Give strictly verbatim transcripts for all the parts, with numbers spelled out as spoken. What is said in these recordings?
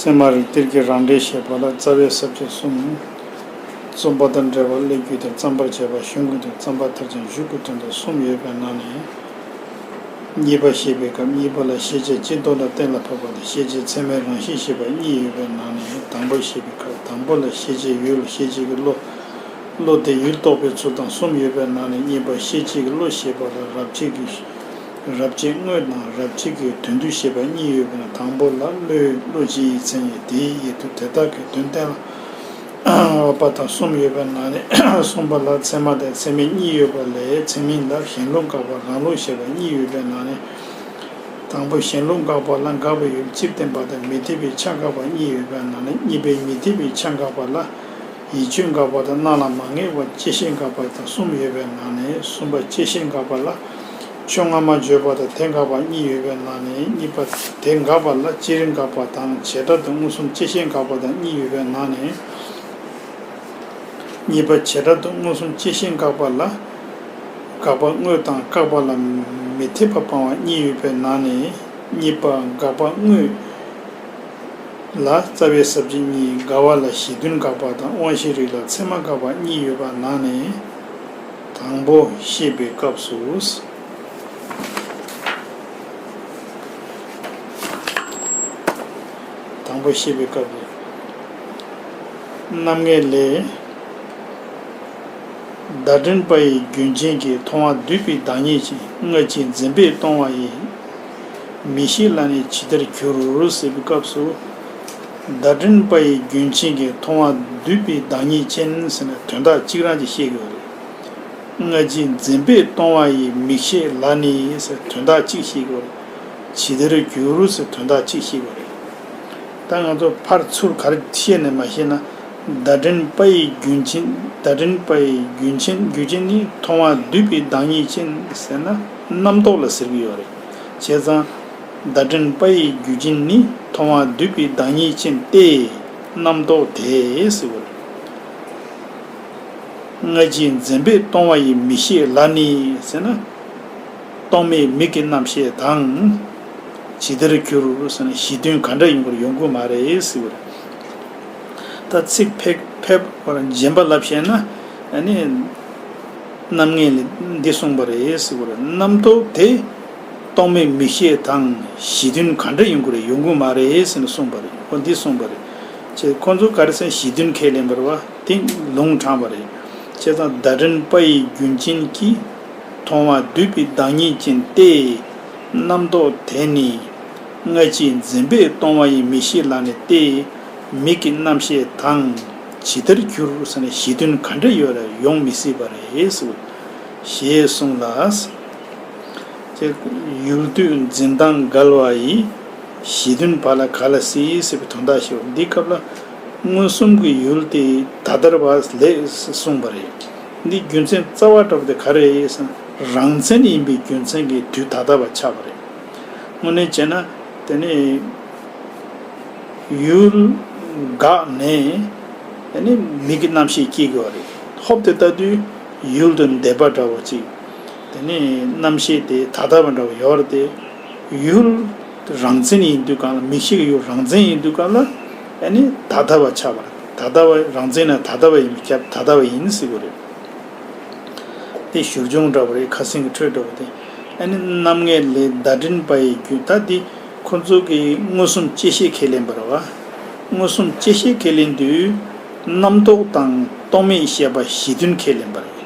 ཚད་མ་རིགས་གཏེར་གྱི་རང་འགྲེལ་ཞེས་པ་ལ་རྩ་བའི་ས་བཅད་གསུམ། རྩོམ་པ་དང་འབྲེལ་བ་བློས་བརྒྱུད་དེ་རྩོམ་པར་བྱེད་པ་གཞུང་གི་དོན་རྩོམ་པ་མཐར་ཕྱིན་གཞུག་གི་དོན་དང་གསུམ་ཡོད་པའི་ནང་ནས། གཉིས་པ་བཤད་པའི་སྐབས་གཉིས་པ་ལ་ཤེས་བྱ་སྤྱི་ལྡོག་ལ་གཏན་ལ་ཕབ་པ་དང་ཤེས་བྱེད་ཚད་མའི་རང་བཞིན་ཞེས་པ་གཉིས་ཡོད་པའི་ནང་ནས་དང་པོ་བཤད་པའི་སྐབས་དང་པོ་ལ་ཤེས་བྱའི་ཡུལ་ཤེས་བྱེད་ཀྱི་བློ། བློ་དེ་ཡུལ་རྟོགས་པའི་ཚུལ་དང་གསུམ་ཡོད་པའི་ནང་ནས་གཉིས་པ་ཤེས་བྱེད་ཀྱི་བློ་ཞེས་པ་ལ་རབ་བྱེད་ཀྱི། རབ་བྱེད་དངོས་དང་རབ་བྱེད་ཀྱི་དོན་བསྡུ་ཞེས་པ་གཉིས་ཡོད་པའི་ནང་དང་པོ་ལ་བློའི་བློ་སྤྱི་ཡི་མཚན་ཉིད་དེའི་ཡིད་དུ་དེ་དག་གི་དོན་གཏན་ལ་དབབ་པ་དང་གསུམ་ཡོད་པའི་ནང་ནས་གསུམ་པ་ལ་ཚད་མ་དང་ཚད་མིན་གཉིས་ཡོད་པ་ལས་ཚད་མིན་ལ་གཞན་ལུགས་དགག་པ་རང་ལུགས་ཞེས་པ་གཉིས་ཡོད་པའི་ནང་ནས། དང་པོ་གཞན་ལུགས་དགག་པ་ལ་དགག་པའི་ཡུལ་སྤྱིར་བསྟན་པ་དང་མི་འཐད་པའི་ཆ་དགག་པ་གཉིས་ཡོད་པའི་ནང་ནས་གཉིས་པའི་མི་འཐད་པའི་ཆ་དགག་པ་ལ་ཡིད་དཔྱོད་དགག་པ་དང་སྣང་ལ་མ་ངེས་པ་བཅད་ཤེས་དགག་པ་དང་གསུམ་ཡོད་པའི་ནང་ནས་གསུམ་པ་བཅད་ཤེས་དགག་པ་ལ་ཆོས་སྔ་མ་བརྗོད་པ་དང་དེ་དགག་པ་གཉིས་ཡོད་པའི་ནང་ནས་གཉིས་པ་དེ་དགག་པ་ལ་བཅད་རིགས་དགག་པ་དང་བྱེ་བྲག་ཏུ་མངོན་སུམ་བཅད་ཤེས་དགག་པ་དང་གཉིས་ཡོད་པའི་ནང་ནས། གཉིས་པ་བྱེ་བྲག་ཏུ་མངོན་སུམ་བཅད་ཤེས་དགག་པ་ལ། དགག་པ་དངོས་དང་བཀག་པ་ལ་མི་འཐད་པ་སྤང་བ་གཉིས་ཡོད་པའི་ནང་ནས་གཉིས་པ་དགག་པ་དངོས་ལ་རྩ་བའི་ས་བཅད་གཉིས། དགག་པ་ལ་གཞི་མཐུན་དགག་པ་དང་དབང་ཤེས་རིགས་ལ་ཚད་མ་དགག་པ་གཉིས་ཡོད་པ་ནང་ནས་དང་པོ་བཤད་པའི་སྐབས་སུ། དང་པོ་བཤད་པའི་སྐབས་སུ། རྣམ་ངེས་ལས། བརྡ་དྲན་པ་ཡི་རྒྱུན་ཅན་གྱིས་མཐོང་བ་བསྡུས་པའི་བདག་ཉིད་ཅན་སྔ་ཕྱིའི་འཛིན་པས་སྟོང་བ་ཡི་མིག་ཤེས་ལ་ནི་ཇི་ལྟར་འགྱུར་ཟེར་བའི་སྐབས་སུ། བརྡ་དྲན་པ་ཡི་རྒྱུན་ཅན་གྱིས་མཐོང་བ་བསྡུས་པའི་བདག་ཉིད་ཅན་ཟེར་ན་དོན་དག་གཅིག་རང་གཅིག་བཤད་དགོས་རེད། སྔ་ཕྱིའི་འཛིན་པས་སྟོང་བ་ཡི་མིག་ཤེས་ལ་ནི་ཟེར་དོན་དག་གཅིག་བཤད་དགོས་རེད། ཇི་ལྟར་འགྱུར་ཟེར་དོན་དག་གཅིག་བཤད་དགོས་རེད། ད་ང་ཚོ་ཕར་ཚུར་ག་རེ་བཤད་ནས་མ་བཤད་ན། བརྡ་དྲན་པ་ཡི་རྒྱུན་ཅན། བརྡ་དྲན་པ་ཡི་རྒྱུན་ཅན་རྒྱུ་ཅན་ནི་མཐོང་བ་བསྡུས་པའི་བདག་ཉིད་ཅན་ཟེར་ན་རྣམ་རྟོག་ལ་ཟེར་གྱི་ཡོད་རེད། བྱས་ཙང་། བརྡ་དྲན་པ་ཡི་རྒྱུ་ཅན་ནི་མཐོང་བ་བསྡུས་པའི་བདག་ཉིད་ཅན་ཏེ། རྣམ་རྟོག་དེ་ཟེར་བ་རེད། སྔ་ཕྱིའི་འཛིན་པས་སྟོང་བ་ཡི་མིག་ཤེས་ལ་ནི་ཟེར་ན། རྟོག་མེད་མིག་གི་རྣམ་ཤེས་དང་། ཇི་ལྟར་འགྱུར་ཟེར་ན་གཞི་མཐུན་ག་འདྲ་ཡིན་པར་ཡོང་གི་མ་རེད་ཟེར་བ་རེད། ད་ཚིག་ཕལ་ཕལ་པར་རྗེན་པ་ལ་བཤད་ན་ཨ་ནི། རྣམ་ངེས་ལས་འདི་གསུངས་པ་རེད་ཟེར་བ་རེད། རྣམ་རྟོག་དེ། རྟོག་མེད་མིག་ཤེས་དང་གཞི་མཐུན་ག་འདྲ་ཡོང་གི་རེད་ཡོང་གི་མ་རེད་ཟེར་ནས་གསུངས་པ་རེད། ཁོ་འདི་གསུངས་པ་རེད། ཅེས་ཁོ་ཚོ་ག་རེ་ཟེར་གཞི་མཐུན་ཁས་ལེན་པ་རེད་བ། དེ་ལུང་དྲངས་པ་རེད། བྱས་ཙང་བརྡ་དྲན་པ་ཡི་རྒྱུན་ཅན་གྱིས་མཐོང་བ་བསྡུས་པའི་བདག་ཉིད་ཅན་ཏེ། རྣམ་རྟོག་དེ་ནི་སྔ་ཕྱིའི་འཛིན་པས་སྟོང་བ་ཡི་མིག་ཤེས་ལ་ནི་སྟེ། མིག་གི་རྣམ་ཤེས་དང་ཇི་ལྟར་འགྱུར་ཟེར་ནས་གཞི་མཐུན་ག་འདྲ་ཡོད་ལ་ཡོང་མི་སྲིད་པ་རེད་ཟེར། ཞེས་གསུངས་ལ། ཅེས་ཡུལ་དུས་འཛིན་སྟངས་འགལ་བ་ཡི་གཞི་མཐུན་བ་ལ་ག་ལ་སྲིད་ཟེར་བའི་དོན་དག་ཞུ། འདི་སྐབས་ལ་མངོན་སུམ་གྱི་ཡུལ་དེ་ད་ལྟར་བ་ལས་གསུངས་པ་རེད། འདི་རྒྱུ་མཚན་རྩ་བ་གྲགས་པ་དེ་ག་རེ་ཡིན་ཟེར་ན་རང་མཚན་ཡིན་པའི་རྒྱུ་མཚན་གྱིས་དུས་ད་ལྟ་བ་ཆགས་པ་རེད། དངོས་གནས་བྱས་ན་དེ་ནི། ཡུལ་འགགས་ནས་དེ་ནི་མིག་གི་རྣམ་ཤེས་སྐྱེ་དགོས་པ་རེད། ཧོབ་སྟེ་ལྟ་དུས་ཡུལ་དུ་འདས་པ་འདྲ་བོ་ཅིག་དེ་ནི་རྣམ་ཤེས་དེ་ད་ལྟ་བ་འདྲ་བོ་ཡོད་རེད་དེ། ཡུལ་རང་མཚན་ཡིན་དུས་གང་ལ་མིག་ཤེས་ཀྱི་ཡུལ་རང་མཚན་ཡིན་དུས་གང་ལ་ཨ་ནི་ད་ལྟ་བ་ཆགས་པ་རེད། ད་ལྟ་བ་རང་མཚན་ན་ད་ལྟ་བ་ཡིན་པས་ཁྱབ་ད་ལྟ་བ་ཡིན་ཟེར་གྱི་རེད། དེ་བཞུར་སྦྱོང་འདྲ་བོ་རེད། ཁ་སེང་གི་ཁྲོད་འདྲ་བོ་དེ། ཨ་ནི་རྣམ་ངེས་ལས་བརྡ་དྲན་པ་ཡི་རྒྱུན་ད་འདི་ཁོ་ཚོ་གི་མངོན་སུམ་བཅད་ཤེས་ཁས་ལེན་པ་རེད་བ། མངོན་སུམ་བཅད་ཤེས་ཁས་ལེན་དུས་རྣམ་རྟོག་དང་རྟོག་མེད་ཤེས་པ་གཞི་མཐུན་ཁས་ལེན་པ་རེད།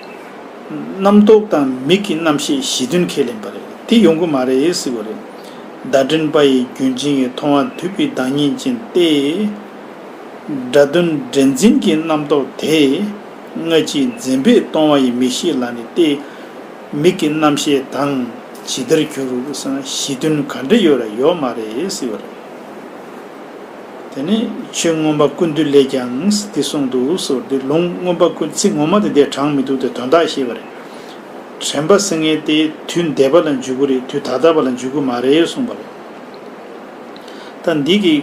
རྣམ་རྟོག་དང་མིག་གི་རྣམ་ཤེས་གཞི་མཐུན་ཁས་ལེན་པ་རེད། དེ་ཡོང་གི་མ་རེད་ཟེར་བ་རེད། བརྡ་དྲན་པ་ཡི་རྒྱུན་ཅན་གྱི་མཐོང་བ་བསྡུས་པའི་བདག་ཉིད་ཅན་ཏེ། སྒྲ་དོན་འདྲེན་འཛིན་གྱི་རྣམ་རྟོག་དེ། སྔ་ཕྱིའི་འཛིན་པས་སྟོང་བ་ཡི་མིག་ཤེས་ལ་ནི་སྟེ། མིག་གི་རྣམ་ཤེས་དང་ཇི་ལྟར་འགྱུར་ཟེར་ན་གཞི་མཐུན་ག་འདྲ་ཡོད་ར་ཡོད་མ་རེད་ཟེར་བ་རེད། དེ་ནས་ཆོས་མངོན་པ་ཀུན་བཏུས་ལས་ཀྱང་འདི་གསུངས་འདུག་ཟེར་བ་འདི་ལུང་མངོན་པ་ཀུན་ཚིག་ངོ་མ་དེ་འདིར་དྲངས་མི་འདུག་སྟེ་དོན་དག་ཤེས་པ་རེད། དྲན་པ་ཟེར་མཁན་དེ་དུས་འདས་པ་ལ་འཇུག་གི་རེད། དུས་ད་ལྟ་བ་ལ་འཇུག་གི་མ་རེད་གསུངས་པ་རེད། ད་འདི་གི་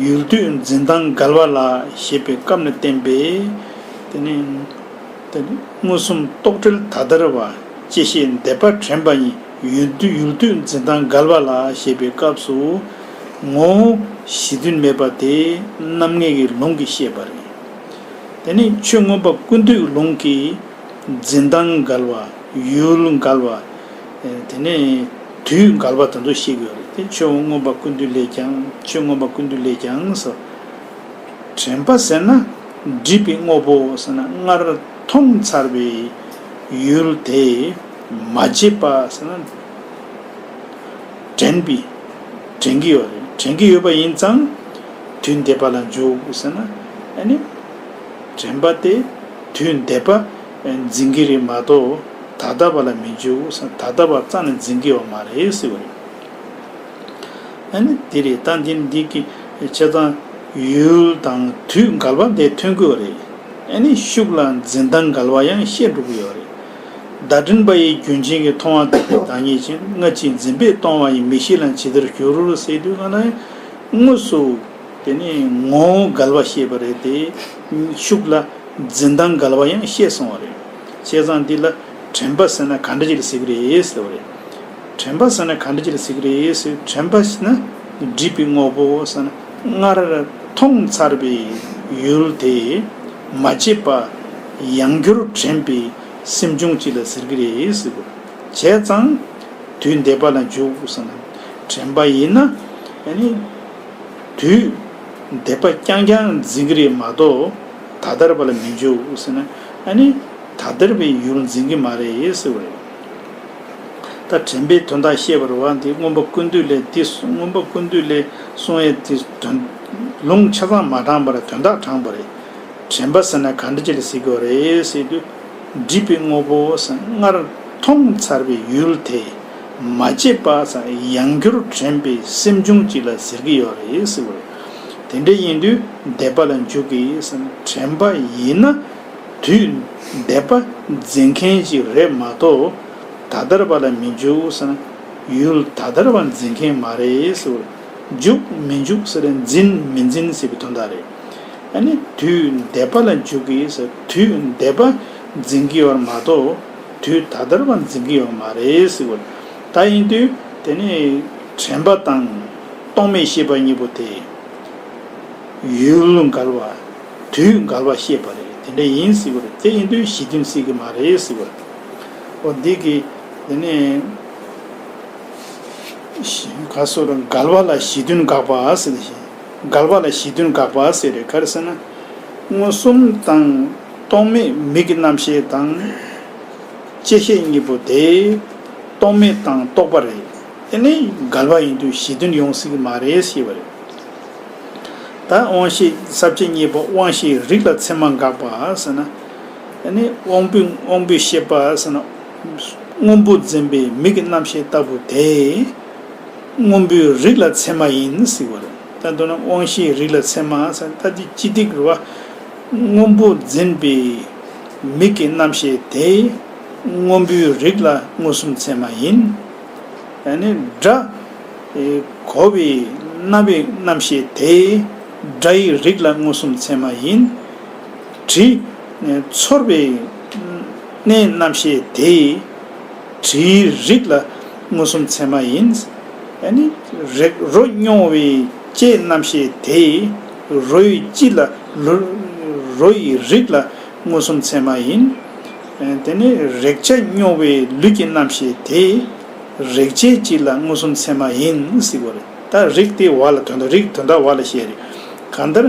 ཡུལ་དུས་འཛིན་སྟངས་འགལ་བ་ལ་ཞེས་པའི་སྐབས་ནས་བསྟན་པས། དེ་ནི་དེ་ནི་མངོན་སུམ་རྟོག་བྲལ་ད་ལྟར་བ་བཅད་ཤེས་འདས་པ་དྲན་པ་གཉིས་ཡུལ་དུས་ཡུལ་དུས་འཛིན་སྟངས་འགལ་བ་ལ་ཞེས་པའི་སྐབས་སུ། ངོ་བོ་གཞི་མཐུན་མེད་པ་དེ་རྣམ་ངེས་ཀྱི་ལུང་གིས་བཤད་པ་རེད། དེ་ནི་ཆོས་མངོན་པ་ཀུན་བཏུས་ལུང་གིས་འཛིན་སྟངས་འགལ་བ། ཡུལ་འགལ་བ། དེ་ནས་དུས་འགལ་བ་དེ་ཚོ་བཤད་ཀྱི་ཡོད་རེད། དེ་ཆོས་མངོན་པ་ཀུན་བཏུས་ལས་ཀྱང་། ཆོས་མངོན་པ་ཀུན་བཏུས་ལས་ཀྱང་ཟེར། དྲན་པ་ཟེར་ན་སྒྲིབ་པའི་དངོས་པོ་ཟེར་ན་སྔར་མཐོང་ཚར་བའི་ཡུལ་དེ་མ་བརྗེད་པ་ཟེར་ན་དྲན་པའི་དྲན་གྱི་ཡོད་རེད། དྲན་གྱི་ཡོད་པ་ཡིན་ཙང་དུས་འདས་པ་ལ་འཇུག་ཟེར་ན། ཨ་ནི་དྲན་པ་དེ་དུས་འདས་པ་འཛིན་གྱི་རེད་མ་གཏོགས་ད་ལྟ་བ་ལ་མི་འཇུག་ཟེར་ན་ད་ལྟ་བ་རྩ་ནས་འཛིན་གྱི་ཡོད་མ་རེད་ཟེར་བ་རེད། ཨ་ནི་དེ་རེད། ད་འདི་འདི་གི་བྱས་ཙང་ཡུལ་དང་དུས་འགལ་བ་འདི་ཐོན་དགོས་རེད། ཨ་ནི་ཤུགས་ལ་འཛིན་སྟངས་འགལ་བ་ཡང་བཤད་འགྲོ་གི་ཡོད་རེད། བརྡ་དྲན་པ་ཡིས་རྒྱུན་ཅན་གྱི་མཐོང་བ་དག་པའི་བདག་ཉིད་ཅན། སྔ་ཕྱིའི་འཛིན་པས་སྟོང་བ་ཡི་མིག་ཤེས་ལ་ཇི་ལྟར་འགྱུར་ཟེར་དུས་གང་ལ་དངོས་སུ་དེ་ནི་ངོ་བོ་འགལ་བ་བཤད་པ་རེད་དེ། ཤུགས་ལ་འཛིན་སྟངས་འགལ་བ་ཡང་བཤད་སོང་བ་རེད། བྱས་ཙང་འདི་ལ་དྲན་པ་ཟེར་ན་ག་འདྲ་ཅིག་ལ་ཟེར་གི་རེད་ཟེར་བ་རེད། དྲན་པ་ཟེར་ན་ག་འདྲ་ཅིག་ལ་ཟེར་གི་རེད་ཟེར། དྲན་པ་ཟེར་ན་སྒྲིབ་པའི་དངོས་པོ་ཟེར་ན་སྔར་མཐོང་ཚར་བའི་ཡུལ་དེ་མ་བརྗེད་པ་ཡང་བསྐྱར་དྲན་པའི་སེམས་བྱུང་ཅིག་ལ་ཟེར་གི་རེད་ཟེར་གི། བྱས་ཙང་དུས་འདས་པ་ལ་འཇུག་ཟེར་ན། དྲན་པ་ཡིན་ན་ཨ་ནི་དུས་འདས་པ་རྐྱང་རྐྱང་འཛིན་གྱི་རེད་མ་གཏོགས་ད་ལྟར་བ་ལ་མི་འཇུག་ཟེར་ན། ཨ་ནི་ད་ལྟར་བའི་ཡུལ་འཛིན་གྱི་མ་རེད་ཟེར་བ་རེད། ད་དྲན་པའི་དོན་དག་བཤད་པར་བ་འདི་མངོན་པ་ཀུན་བཏུས་ལས་འདི་མངོན་པ་ཀུན་བཏུས་ལས་གསུང་ཡས་འདི་དོན་ལུང་ཆ་ཚང་མ་དྲངས་པར་དོན་དག་དྲངས་པ་རེད། དྲན་པ་ཟེར་ན་ག་འདྲ་ཅིག་ལ་ཟེར་གྱི་ཡོད་རེད་ཟེར་དུས། སྒྲིབ་པའི་དངོས་པོ་ཟེར་སྔར་མཐོང་ཚར་བའི་ཡུལ་དེ་མ་བརྗེད་པ་ཟེར་ཡང་བསྐྱར་དྲན་པའི་སེམས་བྱུང་ཅིག་ལ་ཟེར་གྱི་ཡོད་རེད་ཟེར་བ་རེད། དེ་འདྲ་ཡིན་དུས་འདས་པ་ལ་འཇུག་གི་ཟེར་ན། དྲན་པ་ཡིན་ན་དུས་འདས་པ་འཛིན་མཁན་ཅིག་རེད་མ་གཏོགས་ད་ལྟར་བ་ལ་མི་འཇུག་ཟེར་ན་ཡུལ་ད་ལྟར་བ་འཛིན་མཁན་མ་རེད་ཟེར་བ་རེད། འཇུག་མི་འཇུག་ཟེར་ན་འཛིན་མི་འཛིན་ཟེར་བའི་དོན་དག་རེད། ཨ་ནི་དུས་འདས་པ་ལ་འཇུག་གི་ཟེར། དུས་འདས་པ་འཛིན་གྱི་ཡོད་མ་གཏོགས་དུས་ད་ལྟར་བ་འཛིན་གྱི་ཡོད་མ་རེད་ཟེར་བ། ད་ཡིན་དུས་དེ་ནི་དྲན་པ་དང་རྟོག་མེད་ཤེས་པ་གཉིས་པོ་དེ་ཡུལ་འགལ་བ་དུས་འགལ་བ་བཤད་པ་རེད། དེ་འདྲ་ཡིན་ཟེར་བ་རེད། དེ་ཡིན་དུས་གཞི་མཐུན་སྲིད་ཀྱི་མ་རེད་ཟེར་བ་རེད། འོ་འདི་གི་དེ་ནི་ག་སོ་ར་འགལ་བ་ལ་གཞི་མཐུན་དགག་པ་ཟེར་ཞིང་། འགལ་བ་ལ་གཞི་མཐུན་དགག་པ་ཟེར་རེད། ག་རེ་ཟེར་ན། མངོན་སུམ་དང་རྟོག་མེད་མིག་གི་རྣམ་ཤེས་དང་། བཅད་ཤེས་གཉིས་པོ་དེ་རྟོག་མེད་དང་རྟོག་པ་རེད། དེ་ནི་འགལ་བ་ཡིན་དུས་གཞི་མཐུན་ཡོང་སྲིད་ཀྱི་མ་རེད་ཞེས་པ་རེད། ད་དབང་ཤེས་ས་བཅད་གཉིས་པོ་དབང་ཤེས་རིག་ལ་ཚད་མ་དགག་པ་ཟེར་ན། དེ་ནི་དབང་པོའི་དབང་པོའི་ཤེས་པ་ཟེར་ན། སྔོན་པོ་འཛིན་པའི་མིག་གི་རྣམ་ཤེས་ལྟ་བུ་དེ་སྔོན་པོའི་རིག་ལ་ཚད་མ་ཡིན་ཟེར་བ་རེད། ད་མདོར་ན་དབང་ཤེས་རིག་ལ་ཚད་མ་ཟེར་ན་ད་འདི་སྤྱི་ཏིག་རེད་བ། སྔོན་པོ་འཛིན་པའི་མིག་གི་རྣམ་ཤེས་དེ་སྔོན་པོའི་རིག་ལ་མངོན་སུམ་ཚད་མ་ཡིན། ཡང་ན་སྒྲ་གོ་བའི་རྣ་བའི་རྣམ་ཤེས་དེ་སྒྲ་ཡི་རིག་ལ་མངོན་སུམ་ཚད་མ་ཡིན། དྲི་ཚོར་བའི་སྣའི་རྣམ་ཤེས་དེ་དྲིའི་རིག་ལ་མངོན་སུམ་ཚད་མ་ཡིན། ཡང་ན་རེག་རོ་མྱོང་བའི་ལྕེའི་རྣམ་ཤེས་དེ་རོ་ཡི་ལྕེ་ལ་ལུ་རོ་ཡི་རིག་ལ་མངོན་སུམ་ཚད་མ་ཡིན། དེ་ནས་རེག་བྱ་མྱོང་བའི་ལུས་ཀྱི་རྣམ་ཤེས་དེ་རེག་བྱའི་ལྕེ་ལ་མངོན་སུམ་ཚད་མ་ཡིན་ཟེར་བ་རེད། ད་རིག་དེ་བ་ལ་དོན་དག་རིག་དོན་དག་བ་ལ་བཤད་རེད། གང་ལྟར་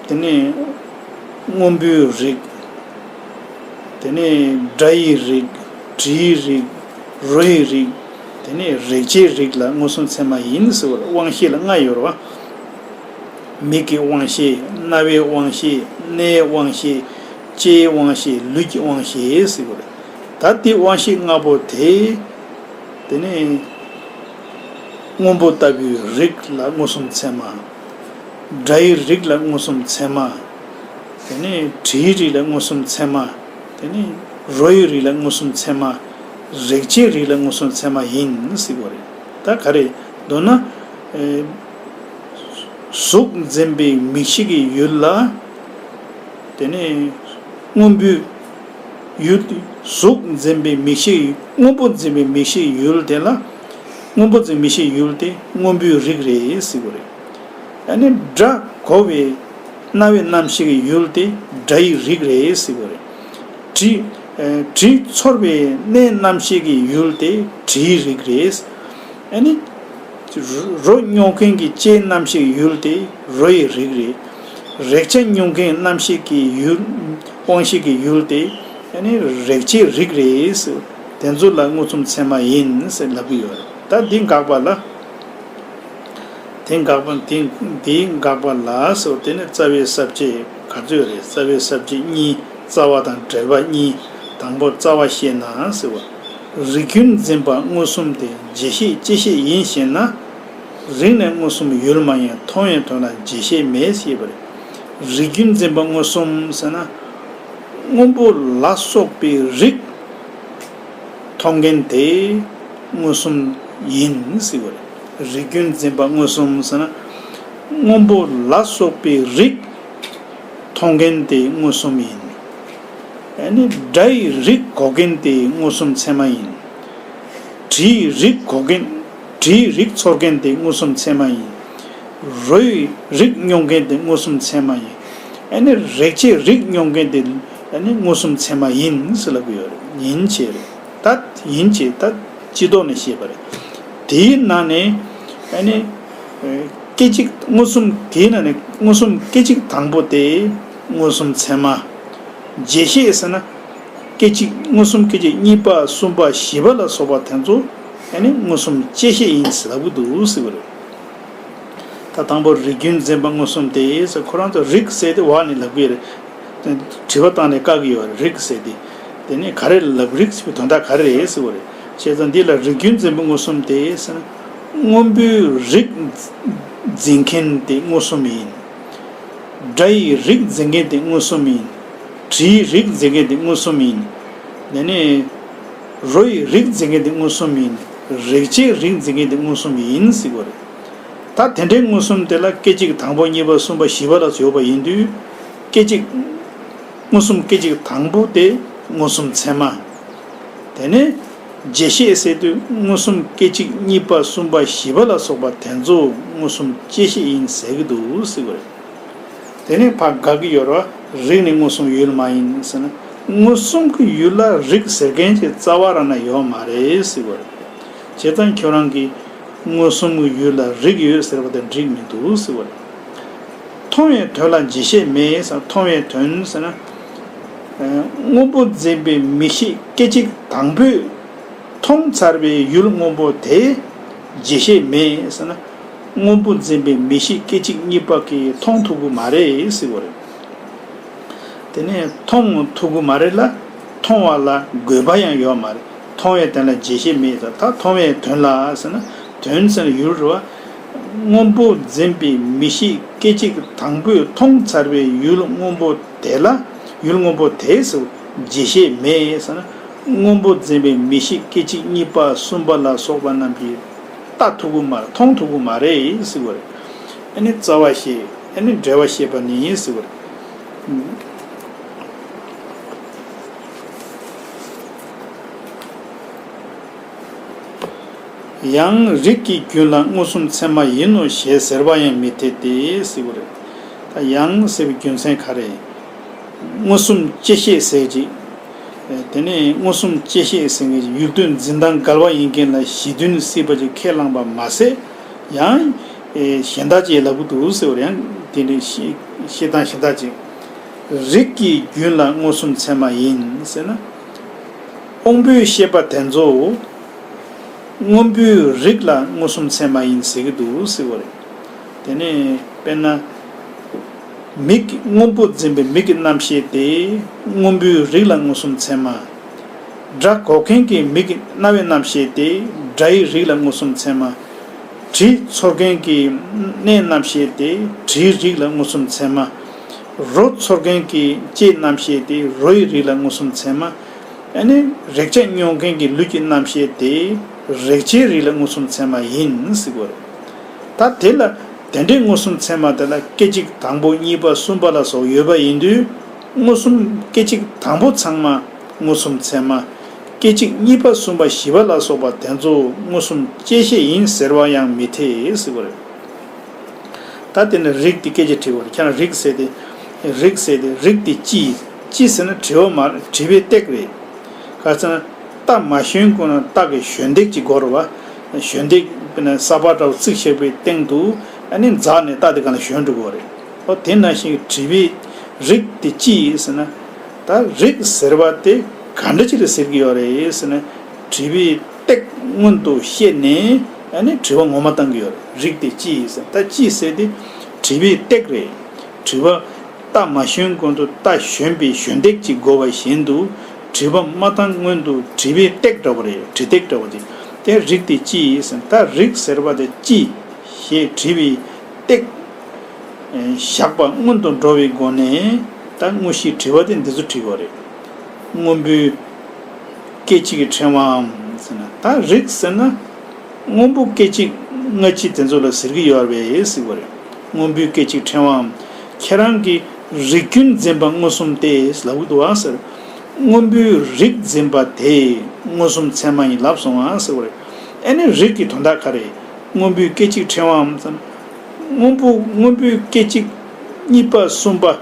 དེ་ནས་སྔོན་པོའི་རིག་དེ་ནས་སྒྲ་ཡི་རིག་དྲི་ཡི་རིག་རོ་ཡི་རིག་དེ་ནས་རེག་བྱའི་རིག་ལ་མངོན་སུམ་ཚད་མ་ཡིན་ཟེར་བ་རེད། དབང་ཤེས་ལ་ལྔ་ཡོད་རེད་བ། མིག་གི་དབང་ཤེས། རྣ་བའི་དབང་ཤེས། སྣའི་དབང་ཤེས། ལྕེའི་དབང་ཤེས། ལུས་ཀྱི་དབང་ཤེས་ཟེར་བ་རེད། ད་དེ་དབང་ཤེས་ལྔ་པོ་དེ། དེ་ནས་སྔོན་པོ་ལྟ་བུའི་རིག་ལ་མངོན་སུམ་ཚད་མ། སྒྲ་ཡི་རིག་ལ་མངོན་སུམ་ཚད་མ། དེ་ནས་དྲི་ཡི་རིག་ལ་མངོན་སུམ་ཚད་མ། དེ་ནས་རོ་ཡི་རིག་ལ་མངོན་སུམ་ཚད་མ། རེག་བྱའི་རིག་ལ་མངོན་སུམ་ཚད་མ་ཡིན་ཟེར་བ་རེད། ད་ག་རེ་མདོར་ན། ཨེ། གཟུགས་འཛིན་པའི་མིག་ཤེས་ཀྱི་ཡུལ་ལ། དེ་ནས་སྔོན་པོའི་ཡུལ། གཟུགས་འཛིན་པའི་མིག་ཤེས། སྔོན་པོ་འཛིན་པའི་མིག་ཤེས་ཡུལ་དེ་ལ། སྔོན་པོ་འཛིན་མིག་ཤེས་ཡུལ་དེ་སྔོན་པོའི་རིག་རེད་ཟེར་བ་རེད། ཨ་ནི་སྒྲ་གོ་བའི་རྣ་བའི་རྣམ་ཤེས་ཀྱི་ཡུལ་དེ་སྒྲའི་རིགས་རེད་ཟེར་བ་རེད། དྲི། ཨ། དྲི་ཚོར་བའི་སྣའི་རྣམ་ཤེས་ཀྱི་ཡུལ་དེ་དྲིའི་རིགས་རེད། ཨ་ནི། རོ་མྱོང་མཁན་གྱི་ལྕེའི་རྣམ་ཤེས་ཀྱི་ཡུལ་དེ་རོའི་རིགས་རེད། རེག་བྱ་མྱོང་མཁན་རྣམ་ཤེས་ཀྱི་ཡུལ། དབང་ཤེས་ཀྱི་ཡུལ་དེ་ཨ་ནི་རེག་བྱའི་རིགས་རེད་ཟེར། དེ་ཚོ་ལ་མངོན་སུམ་ཚད་མ་ཡིན་ཟེར་ལབ་ཀྱི་ཡོད་རེད། ད་འདི་དགག་པ་ལ། དེ་དགག་པ། དེ་དེའི་དགག་པ་ལ་ཟེར་བ་དེ་ནི་རྩ་བའི་ས་བཅད་ག་ཚོད་རེད། རྩ་བའི་ས་བཅད་གཉིས། རྩ་བ་དང་འགྲེལ་པ་གཉིས། དང་པོ་རྩ་བ་བཤད་ན་ཟེར་བ། རིགས་རྒྱུན་འཛིན་པ་མངོན་སུམ་སྟེ་རྗེས་ཤེས་བཅད་ཤེས་ཡིན་ཞེ་ན། རིགས་ནི་མངོན་སུམ་ཡུལ་མ་ཡིན། མཐོང་བའི་དོན་ལ་རྗེས་ཤེས་མེད་ཞེས་པ་རེད། རིགས་རྒྱུན་འཛིན་པ་མངོན་སུམ་ཟེར་ན། སྔོན་པོ་ལ་སོགས་པའི་རིགས་མཐོང་མཁན་དེ་མངོན་སུམ་ཡིན་ཟེར་བ་རེད། རིགས་རྒྱུན་འཛིན་པ་མངོན་སུམ་ཟེར་ན། སྔོན་པོ་ལ་སོགས་པའི་རིགས་མཐོང་མཁན་དེ་མངོན་སུམ་ཡིན། ཨ་ནི་སྒྲ་ཡི་རིགས་གོ་མཁན་དེ་མངོན་སུམ་ཚད་མ་ཡིན། དྲི་ཡི་རིགས་གོ་མཁན། དྲི་ཡི་རིགས་ཚོར་མཁན་དེ་མངོན་སུམ་ཚད་མ་ཡིན། རོ་ཡི་རིགས་མྱོང་མཁན་དེ་མངོན་སུམ་ཚད་མ་ཡིན། ཨ་ནི་རེག་བྱའི་རིགས་མྱོང་མཁན་དེ་ཨ་ནི་མངོན་སུམ་ཚད་མ་ཡིན་ཟེར་ལབ་ཀྱི་ཡོད་རེད། ཡིན་བྱས་རེད། ད་ཡིན་བྱས་ད་སྤྱི་ལྡོག་ནས་བཤད་པ་རེད། དེའི་ནང་ནས་ཨ་ནི་སྐད་ཅིག་མངོན་སུམ། དེའི་ནང་ནས་མངོན་སུམ་སྐད་ཅིག་དང་པོ་དེ་མངོན་སུམ་ཚད་མ། རྗེས་ཤེས་ཟེར་ན། སྐད་ཅིག་མངོན་སུམ་སྐད་ཅིག་གཉིས་པ་གསུམ་པ་བཞི་པ་ལ་སོགས་པ་དེ་ཚོ་ཨ་ནི་མངོན་སུམ་བཅད་ཤེས་ཡིན་ཟེར་ལབ་ཀྱི་འདུག་ཟེར་བ་རེད། ད་དང་པོ་རིགས་རྒྱུན་འཛིན་པ་མངོན་སུམ་སྟེ་ཟེར། ཁོ་རང་ཚོ་རིགས་ཟེར་དེ་འོག་ནས་ལབ་ཀྱི་རེད། དྲི་བ་བཏང་ནས་བཀག་གི་ཡོད་རེད། རིགས་ཟེར་དེ། དེ་ནས་ག་རེ་ལབ། རིགས་ཟེར་བའི་དོན་དག་ག་རེ་རེད་ཟེར་བ་རེད། བྱས་ཙང་འདི་ལ་རིགས་རྒྱུན་འཛིན་པ་མངོན་སུམ་སྟེ་ཟེར་ན། སྔོན་པོའི་རིགས་འཛིན་མཁན་དེ་མངོན་སུམ་ཡིན། སྒྲ་ཡི་རིགས་འཛིན་མཁན་དེ་མངོན་སུམ་ཡིན། དྲི་ཡི་རིགས་འཛིན་མཁན་དེ་མངོན་སུམ་ཡིན། དེ་ནས་རོ་ཡི་རིགས་འཛིན་མཁན་དེ་མངོན་སུམ་ཡིན། རེག་བྱའི་རིགས་འཛིན་མཁན་དེ་མངོན་སུམ་ཡིན་ཟེར་བ་རེད། ད་དེ་འདྲའི་མངོན་སུམ་དེ་ལ་སྐད་ཅིག་དང་པོ་གཉིས་པ་གསུམ་པ་བཞི་པ་ལ་སོགས་པ་ཡིན་དུས། སྐད་ཅིག་མངོན་སུམ་སྐད་ཅིག་དང་པོ་དེ་མངོན་སུམ་ཚད་མ། དེ་ནས་རྗེས་ཤེས་ཟེར་དུས་མངོན་སུམ་སྐད་ཅིག་གཉིས་པ་གསུམ་པ་བཞི་པ་ལ་སོགས་པ་དེ་ཚོ་མངོན་སུམ་བཅད་ཤེས་ཡིན་ཟེར་གྱི་འདུག་ཟེར་བ་རེད། དེ་ནས་ཕར་དགག་གི་ཡོད་རེད་བ། རིགས་ནི་མངོན་སུམ་ཡུལ་མ་ཡིན་ཟེར་ན། མངོན་སུམ་གྱི་ཡུལ་ལ་རིགས་ཟེར་མཁན་ཅིག་རྩ་བ་རང་ན་ཡོད་མ་རེད་ཟེར་བ་རེད། བྱས་ཙང་ཁྱོད་རང་གིས་མངོན་སུམ་གྱི་ཡུལ་ལ་རིགས་ཡོད་ཟེར་བ་དེ་འགྲིག་མི་འདུག་ཟེར་བ་རེད། མཐོང་བའི་དོན་ལ་རྗེས་ཤེས་མེད་ཟེར། མཐོང་བའི་དོན་ཟེར་ན། ཨ། སྔོན་པོ་འཛིན་པའི་མིག་ཤེས་སྐད་ཅིག་དང་པོས་མཐོང་ཚར་བའི་ཡུལ་སྔོན་པོ་དེ་རྗེས་ཤེས་མེད་ཟེར་ན། སྔོན་པོ་འཛིན་པའི་མིག་ཤེས་སྐད་ཅིག་གཉིས་པ་གིས་མཐོང་ཐུབ་ཀྱི་མ་རེད་ཟེར་བ་རེད། དེ་ནས་མཐོང་ཐུབ་ཀྱི་མ་རེད་ལ། མཐོང་བ་ལ་དགོས་པ་ཡང་ཡོད་མ་རེད། མཐོང་བའི་དོན་ལ་རྗེས་ཤེས་མེད་ཟེར། ད་མཐོང་བའི་དོན་ལ་ཟེར་ན། དོན་ཟེར་ན་ཡུལ་རེད་བ། སྔོན་པོ་འཛིན་པའི་མིག་ཤེས་སྐད་ཅིག་དང་པོས་མཐོང་ཚར་བའི་ཡུལ་སྔོན་པོ་དེ་ལ། ཡུལ་སྔོན་པོ་དེ་ཟེར། རྗེས་ཤེས་མེད་ཟེར་ན། སྔོན་པོ་འཛིན་པའི་མིག་ཤེས་སྐད་ཅིག་གཉིས་པ་གསུམ་པ་ལ་སོགས་པ་རྣམས་ཀྱིས་ལྟ་ཐུབ་ཀྱི་མ་རེད། མཐོང་ཐུབ་ཀྱི་མ་རེད་ཟེར་བ་རེད། ཨ་ནི་རྩ་བ་བཤད། ཨ་ནི་འགྲེལ་བ་བཤད་པ་ནི་ཟེར་བ་རེད། ཡང་རིགས་ཀྱི་རྒྱུན་ལ་མངོན་སུམ་ཚད་མ་ཡིན་ནོ་ཞེས་ཟེར་བ་ཡང་མི་འཐད་དེ་ཟེར་བ་རེད། ད་ཡང་ཟེར་བའི་རྒྱུ་མཚན་ག་རེ། མངོན་སུམ་བཅད་ཤེས་ཟེར་ཅིག་དེ་ནས་མངོན་སུམ་བཅད་ཤེས་ཟེར་མཁན་ཡུལ་དོན་འཛིན་སྟངས་འགལ་བ་ཡིན་མཁན་ལ་གཞི་མཐུན་སྲིད་པ་ཅིག་ཁས་བླངས་པ་མ་ཟད། ཡང་གཞན་དག་ཅིག་ལབ་ཀྱི་འདུག་ཟེར་བ་རེད། ཡང་དེ་འདྲའི་བཤད་སྟངས་གཞན་དག་ཅིག་རིགས་ཀྱི་རྒྱུན་ལ་མངོན་སུམ་ཚད་མ་ཡིན་ཟེར་ན། དབང་པོའི་ཤེས་པ་དེ་ཚོ་སྔོན་པོའི་རིགས་ལ་མངོན་སུམ་ཚད་མ་ཡིན་ཟེར་གྱི་འདུག་ཟེར་བ་རེད། དེ་ནས་དཔེར་ན། མིག་གི་སྔོན་པོ་འཛིན་པའི་མིག་གི་རྣམ་ཤེས་དེ་སྔོན་པོའི་རིགས་ལ་མངོན་སུམ་ཚད་མ། སྒྲ་གོ་མཁན་གྱི་མིག་གི་རྣ་བའི་རྣམ་ཤེས་དེ་སྒྲ་ཡི་རིགས་ལ་མངོན་སུམ་ཚད་མ། དྲི་ཚོར་མཁན་གྱི་སྣའི་རྣམ་ཤེས་དེ་དྲིའི་རིགས་ལ་མངོན་སུམ་ཚད་མ། རོ་ཚོར་མཁན་གྱི་ལྕེའི་རྣམ་ཤེས་དེ་རོ་ཡི་རིགས་ལ་མངོན་སུམ་ཚད་མ། ཨ་ནི་རེག་བྱ་མྱོང་མཁན་གྱི་ལུས་ཀྱི་རྣམ་ཤེས་དེ་རེག་བྱའི་རིགས་ལ་མངོན་སུམ་ཚད་མ་ཡིན་ཟེར་བ་རེད། ད་དེ་ལ་དེ་འདྲའི་མངོན་སུམ་ཚད་མ་དེ་ལ་སྐད་ཅིག་དང་པོ་གཉིས་པ་གསུམ་པ་ལ་སོགས་ཡོད་པ་ཡིན་དུས། མངོན་སུམ་སྐད་ཅིག་དང་པོ་ཚང་མ་མངོན་སུམ་ཚད་མ། སྐད་ཅིག་གཉིས་པ་གསུམ་པ་བཞི་པ་ལ་སོགས་པ་དེ་ཚོ་མངོན་སུམ་བཅད་ཤེས་ཡིན་ཟེར་བ་ཡང་མི་འཐད་ཟེར་བ་རེད། ད་ ད་དེ་ནི་རིགས་དེ་སྐད་ཆ་དྲི་བ་རེད། ཁྱེད་རང་རིགས་ཟེར་དེ། རིགས་ཟེར་དེ་རིགས་དེ་ཅི། ཅི་ཟེར་ན་དྲི་བ་མ་རེད། དྲི་བའི་སྟེགས་རེད། ག་ཚོད་ན། རྟ་མ་ཞོན་གོང་ན་རྟ་གི་ཞོན་སྟེགས་ཅིག་དགོས་རེད་བ། ཞོན་སྟེགས་དཔེར་ན་ས་པ་འདྲ་བོ་བརྩིགས་བཞག་པའི་སྟེང་དུ་ཨ་ནི་འཛེགས་ནས་རྟ་དེ་ག་ལ་ཞོན་འགྲོ་དགོས་རེད། ཨོ་དེ་ནང་བཞིན་དྲི་བའི་རིགས་དེ་ཅི་ཟེར་ན། ད་རིགས་ཟེར་བ་དེ་ག་འདྲ་ཅིག་ལ་ཟེར་གྱི་ཡོད་རེད་ཟེར་ན། དྲི་བའི་སྟེགས་སྔོན་དུ་བཤད་ནས་ཨ་ནི་དྲི་བ་ངོ་མ་བཏང་གི་ཡོད་རེད། རིགས་དེ་ཅི་ཡིན་ཟེར། ད་ཅི་ཟེར་དེ་དྲི་བའི་སྟེགས་རེད། དྲི་བ། རྟ་མ་ཞོན་གོང་དུ་རྟ་ཞོན་པའི་ཞོན་སྟེགས་ཅིག་དགོས་པ་བཞིན་དུ། དྲི་བ་མ་བཏང་སྔོན་དུ་དྲི་བའི་སྟེགས་འདྲ་བོ་རེད། དྲི་སྟེགས་འདྲ་བོ་དེ། དེ་རིགས་དེ་ཅི་ཡིན་ཟེར། ད་རིགས་ཟེར་བ་དེ་ཅི་ཞེས་དྲི་བའི་སྟེགས་བཞག་པ་སྔོན་དུ་འགྲོ་བའི་སྒོ་ནས། ད་དངོས་གཞིའི་དྲི་བ་དེ་འདི་ཚོ་དྲི་དགོས་རེད། སྔོན་པོའི་སྐད་ཅིག་གི་ཕྲེང་བའམ་ཟེར་ན། ད་རིགས་ཟེར་ན། སྔོན་པོ་སྐད་ཅིག་སྔ་ཕྱི་དེ་ཚོ་ལ་ཟེར་གྱི་ཡོད་རེད་ཟེར་བ་རེད། སྔོན་པོའི་སྐད་ཅིག་ཕྲེང་བའམ། ཁྱེད་རང་གི་རིགས་རྒྱུན་འཛིན་པ་མངོན་སུམ་སྟེ་ལབ་ཀྱི་འདུག་ཨ་ཟེར། སྔོན་པོའི་རིགས་འཛིན་པ་དེ་མངོན་སུམ་ཚད་མ་ཡིན་ལབ་སོང་ཨ་ཟེར་བ་རེད། ཨ་ནི་རིགས་ཀྱི་དོན་དག་ག་རེ། སྔོན་པོའི་སྐད་ཅིག་ཕྲེང་བའམ་ཟེར། སྔོན་པོ། སྔོན་པོའི་སྐད་ཅིག་གཉིས་པ་གསུམ་པ།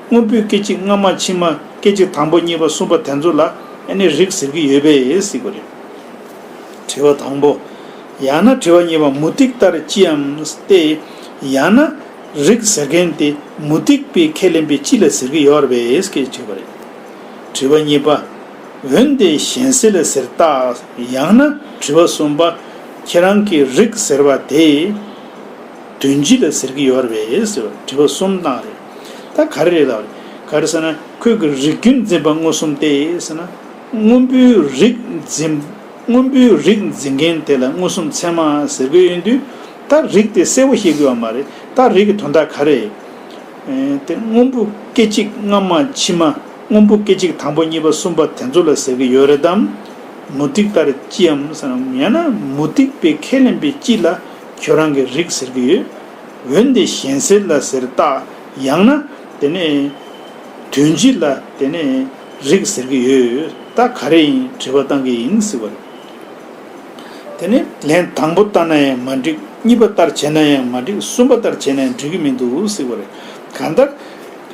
སྔོན་པོའི་སྐད་ཅིག་སྔ་མ་ཕྱི་མ། སྐད་ཅིག་དང་པོ་གཉིས་པ་གསུམ་པ་དེ་ཚོ་ལ་ཨ་ནི་རིགས་ཟེར་གྱི་ཡོད་པས་ཟེར་བ་རེད། དྲི་བ་དང་པོ། ཡང་ན་དྲི་བ་གཉིས་པ་མུ་ཏིག་ལྟར་ཅིའམ་སྟེ། ཡང་ན་རིགས་ཟེར་མཁན་དེ་མུ་སྟེགས་པས་ཁས་ལེན་པའི་ཅི་ལ་ཟེར་གྱི་ཡོད་རེད་པས་ཟེར་དྲིས་པ་རེད། དྲི་བ་གཉིས་པ། འོན་ཏེ་གཞན་སེལ་ལ་ཟེར་རྟགས། ཡང་ན་དྲི་བ་གསུམ་པ། ཁྱེད་རང་གི་རིགས་ཟེར་བ་དེ་དོན་སྤྱི་ལ་ཟེར་གྱི་ཡོད་རེད་པས་ཟེར་བ། དྲི་བ་གསུམ་བཏང་རེད། ད་ག་རེ་རེད་ལབ་རེད། ག་རེ་ཟེར་ན། ཁོས་ཀྱི་རིགས་རྒྱུན་འཛིན་པ་མངོན་སུམ་སྟེ་ཟེར་ན། སྔོན་པོའི་རིགས་འཛིན། སྔོན་པོའི་རིགས་འཛིན་མཁན་དེ་ལ་མངོན་སུམ་ཚད་མ་ཟེར་གྱི་ཡོད་དུས། ད་རིགས་དེ་གསལ་པོ་ཤེས་དགོས་པ་མ་རེད། ད་རིགས་ཀྱི་དོན་དག་ག་རེ། ཨེ། དེ་སྔོན་པོ་སྐད་ཅིག་སྔ་མ་ཕྱི་མ། སྔོན་པོ་སྐད་ཅིག་དང་པོ་གཉིས་པ་གསུམ་པ་དེ་ཚོ་ལ་ཟེར་གྱི་ཡོད་རེད་དམ། མུ་ཏིག་ལྟར་ཅིའམ་ཟེར་ན། ཡང་ན་མུ་སྟེགས་པས་ཁས་ལེན་པའི་ཅི་ལ་ཁྱོད་རང་གི་རིགས་ཟེར་གྱི་ཡོད། འོན་ཏེ་གཞན་སེལ་ལ་ཟེར་རྟགས། ཡང་ན་དེ་ནས་དོན་སྤྱི་ལ་དེ་ནས་རིགས་ཟེར་གྱི་ཡོད། ད་ག་རེ་ཡིན་དྲི་བ་བཏང་གི་ཡིན་ཟེར་བ་རེད། དེ་ནས་ལན་དང་པོ་ལྟར་ན་ཡང་མ་འགྲིག། གཉིས་པ་ལྟར་བྱས་ན་ཡང་མ་འགྲིག། གསུམ་པ་ལྟར་བྱས་ན་ཡང་འགྲིག་གི་མི་འདུག་ཟེར་བ་རེད། གང་ལྟར།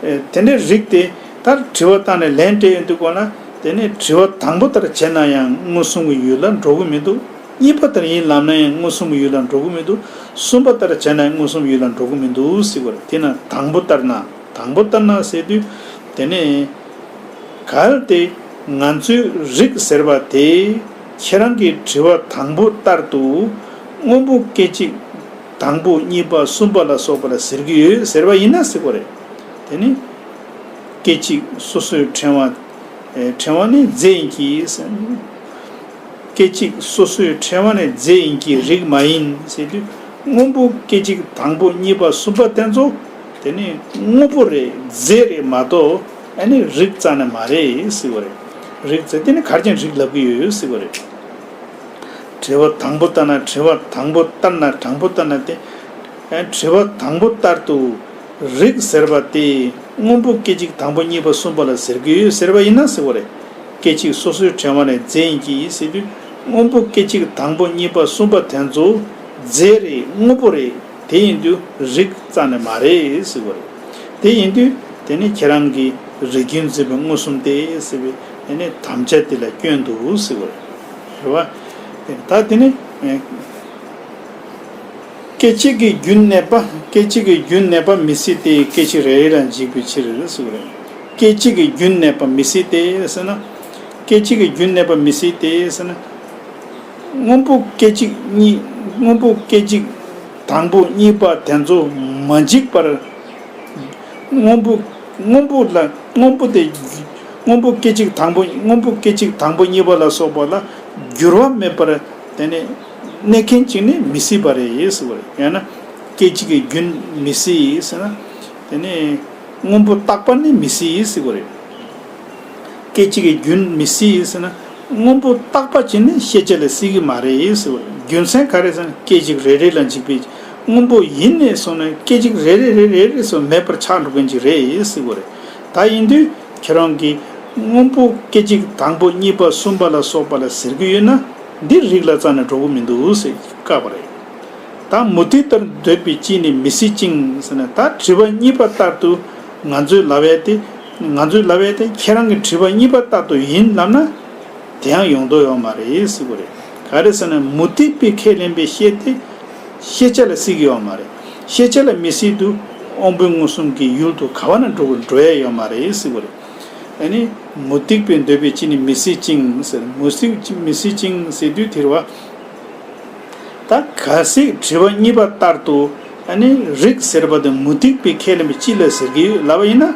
ཨེ། དེ་འདྲའི་རིགས་དེ་ལྟར་དྲི་བ་བཏང་ནས་ལན་སྤྲད་ཡོང་དུས་སྐོར་ན། དེ་ནས་དྲི་བ་དང་པོ་ལྟར་བྱས་ན་ཡང་མངོན་སུམ་གྱི་ཡུལ་ལ་འགྲོ་གི་མི་འདུག། གཉིས་པ་ལྟར་ཡིན་ལབ་ན་ཡང་མངོན་སུམ་གྱི་ཡུལ་ལ་འགྲོ་གི་མི་འདུག། གསུམ་པ་ལྟར་བྱས་ན་ཡང་མངོན་སུམ་གྱི་ཡུལ་ལ་འགྲོ་གི་མི་འདུག་ཟེར་བ་རེད། དེས་ན་དང་པོ་ལྟར་ན། དང་པོ་ལྟར་ན་ཟེར་དུས། དེ་ནས་གལ་ཏེ་ང་ཚོའི་རིགས་ཟེར་བ་དེ་ཁྱེད་རང་གི་དྲི་བ་དང་པོ་ལྟར་དུ་སྔོན་པོ་སྐད་ཅིག་དང་པོ་གཉིས་པ་གསུམ་པ་ལ་སོགས་པ་ལ་ཟེར་གྱི་ཡོད་ཟེར་བ་ཡིན་ན་ཟེར་དགོས་རེད། དེ་ནི་སྐད་ཅིག་སོ་སོའི་ཕྲེང་བ། ཨེ། ཕྲེང་བ་ནི་རྫས་ཡིན་གྱི། སྐད་ཅིག་སོ་སོའི་ཕྲེང་བ་ནི་རྫས་ཡིན་གྱི་རིགས་མ་ཡིན་ཟེར་དུས། སྔོན་པོ་སྐད་ཅིག་དང་པོ་གཉིས་པ་གསུམ་པ་དེ་ཚོ་དེ་ནི་དངོས་པོ་རེད། རྫས་རེད་མ་གཏོགས་ཨ་ནི་རིགས་རྩ་ནས་མ་རེད་ཟེར་བ་རེད། རིགས་རྫས་དེ་ནི་གར་ཅན་རིགས་ལབ་ཀྱི་ཡོད་ཟེར་བ་རེད། དྲི་བ་དང་པོ་ལྟར་ན། དྲི་བ་དང་པོ་ལྟར་ན། དང་པོ་ལྟར་ན་དེ། ཨ། དྲི་བ་དང་པོ་ལྟར་དུ། རིགས་ཟེར་བ་དེ་སྔོན་པོ་སྐད་ཅིག་དང་པོ་གཉིས་པ་གསུམ་པ་ལ་ཟེར་གྱི་ཡོད་ཟེར་བ་ཡིན་ན་ཟེར་བ་རེད། སྐད་ཅིག་སོ་སོའི་ཕྲེང་བ་ནས་རྫས་ཡིན་གྱི་ཟེར་དུས། སྔོན་པོ་སྐད་ཅིག་དང་པོ་གཉིས་པ་གསུམ་པ་དེ་ཚོ་རྫས་རེད། དངོས་པོ་རེད། དེ་ཡིན་དུས་རིགས་རྩ་ནས་མ་རེད་ཟེར་བ་རེད། དེ་ཡིན་དུས་དེ་ནི་ཁྱེད་རང་གི་རིགས་རྒྱུན་འཛིན་པའི་མངོན་སུམ་སྟེ་ཟེར་བའི་དེ་ནི་དམ་བཅའ་དེ་ལ་སྐྱོན་འདུག་ཟེར་བ་རེད། རེད་བ། ད་དེ་ནི། སྐད་ཅིག་གི་རྒྱུན་གནས་པ། སྐད་ཅིག་གི་རྒྱུན་གནས་པ་མི་སྲིད་དེ། སྐད་ཅིག་རེ་རེ་ལ་འཇིག་པའི་ཕྱིར་ཟེར་བ་རེད། སྐད་ཅིག་གི་རྒྱུན་གནས་པ་མི་སྲིད་དེ་ཟེར་ན། སྐད་ཅིག་གི་རྒྱུན་གནས་པ་མི་སྲིད་དེ་ཟེར་ན། སྔོན་པོ་སྐད་ཅིག་གཉིས། སྔོན་པོ་སྐད་ཅིག་དང་པོ་གཉིས་པ་དེ་ཚོ་མ་འཇིག་པར། སྔོན་པོ། སྔོན་པོ་ལ། སྔོན་པོ་དེ། སྔོན་པོ་སྐད་ཅིག་དང་པོ། སྔོན་པོ་སྐད་ཅིག་དང་པོ་གཉིས་པ་ལ་སོགས་པ་ལ་འགྱུར་བ་མེད་པར་དེ་ནས་གནས་མཁན་ཅིག་ནི་མི་སྲིད་པ་རེད་ཟེར་བ་རེད། ཡང་ན་སྐད་ཅིག་གི་རྒྱུན་མི་སྲིད་ཟེར་ན། དེ་ནས་སྔོན་པོ་རྟག་པ་ནི་མི་སྲིད་ཟེར་བ་རེད། སྐད་ཅིག་གི་རྒྱུན་མི་སྲིད་ཟེར་ན། སྔོན་པོ་རྟག་པ་ཅིག་ནི་ཤེས་བྱ་ལ་སྲིད་ཀྱི་མ་རེད་ཟེར་བ་རེད། རྒྱུ་མཚན་ག་རེ་ཟེར་ན། སྐད་ཅིག་རེ་རེ་ལ་འཇིག་པའི། སྔོན་པོ་ཡིན་ནས་སོང་ན་སྐད་ཅིག་རེ་རེ་རེ་རེ་སོགས་མེད་པར་ཆགས་འགྲོ་མཁན་ཅིག་རེད་ཟེར་བ་རེད། ད་ཡིན་དུས་ཁྱེད་རང་གིས་སྔོན་པོ་སྐད་ཅིག་དང་པོ་གཉིས་པ་གསུམ་པ་ལ་སོགས་པ་ལ་ཟེར་གྱི་ཡོད་ན། འདི་རིགས་ལ་རྩ་ནས་འགྲོ་གི་མི་འདུག་ཟེར་བཀག་པ་རེད། ད་མུ་སྟེགས་ལྟར་འདོད་པའི་སྤྱི་ནི་མི་སྲིད་ཅིང་ཟེར་ན། ད་དྲི་བ་གཉིས་པ་ལྟར་དུ་ང་ཚོས་ལབ་ཡས་དེ། ང་ཚོས་ལབ་ཡས་དེ་ཁྱེད་རང་གི་དྲི་བ་གཉིས་པ་ལྟར་དུ་ཡིན་ལབ་ན། དེ་ཡང་ཡོང་དོ་ཡོད་མ་རེད་ཟེར་གི་རེད། ག་རེ་ཟེར་ན། མུ་སྟེགས་པས་ཁས་ལེན་པའི་ཤེས་དེ་ཤེས་བྱ་ལ་སྲིད་ཀྱི་ཡོད་མ་རེད། ཤེས་བྱ་ལ་མི་སྲིད་དུས་དབང་པོའི་མངོན་སུམ་གྱི་ཡུལ་དུ་ག་བ་ན་འགྲོ་འགྲོ་ཡས་ཡོད་མ་རེད་ཟེར་གི་རེད། ཨ་ནི་མུ་སྟེགས་པས་འདོད་པའི་སྤྱི་ནི་མི་སྲིད་ཅིང་ཟེར། མུ་སྟེགས་མི་སྲིད་ཅིང་ཟེར་དུས་དེ་རེད་བ། ད་གལ་སྲིད་དྲི་བ་གཉིས་པ་ལྟར་དུ། ཨ་ནི་རིགས་ཟེར་བ་དེ་མུ་སྟེགས་པས་ཁས་ལེན་པའི་སྤྱི་ལ་ཟེར་གྱི་ཡོད་ལབ་པ་ཡིན་ན།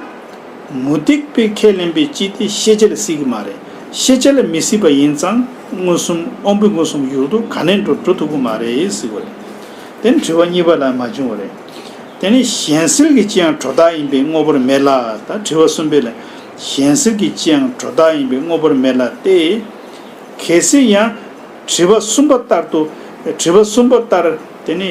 མུ་སྟེགས་པས་ཁས་ལེན་པའི་སྤྱི་དེ་ཤེས་བྱ་ལ་སྲིད་ཀྱི་མ་རེད། ཤེས་བྱ་ལ་མི་སྲིད་པ་ཡིན་ཙང་མངོན་སུམ། དབང་པོའི་མངོན་སུམ་ཡུལ་དུ་ག་ནས་འགྲོ་འགྲོ་ཐུབ་ཀྱི་མ་རེད་ཟེར་བ་རེད། དེ་ནི་དྲི་བ་གཉིས་པ་ལ་མ་བྱུང་བ་རེད། དེ་ནི་གཞན་སེལ་གྱི་སྤྱི་ཡང་སྒྲོ་བཏགས་ཡིན་པས་དངོས་པོར་མེད་ལ། ད་དྲི་བ་གསུམ་པའི་ལ། གཞན་སེལ་གྱི་སྤྱི་ཡང་སྒྲོ་བཏགས་ཡིན་པས་དངོས་པོར་མེད་ལ་སྟེ། གལ་སྲིད་ཡང་དྲི་བ་གསུམ་པ་ལྟར་དུ། དྲི་བ་གསུམ་པ་ལྟར་དེ་ནི་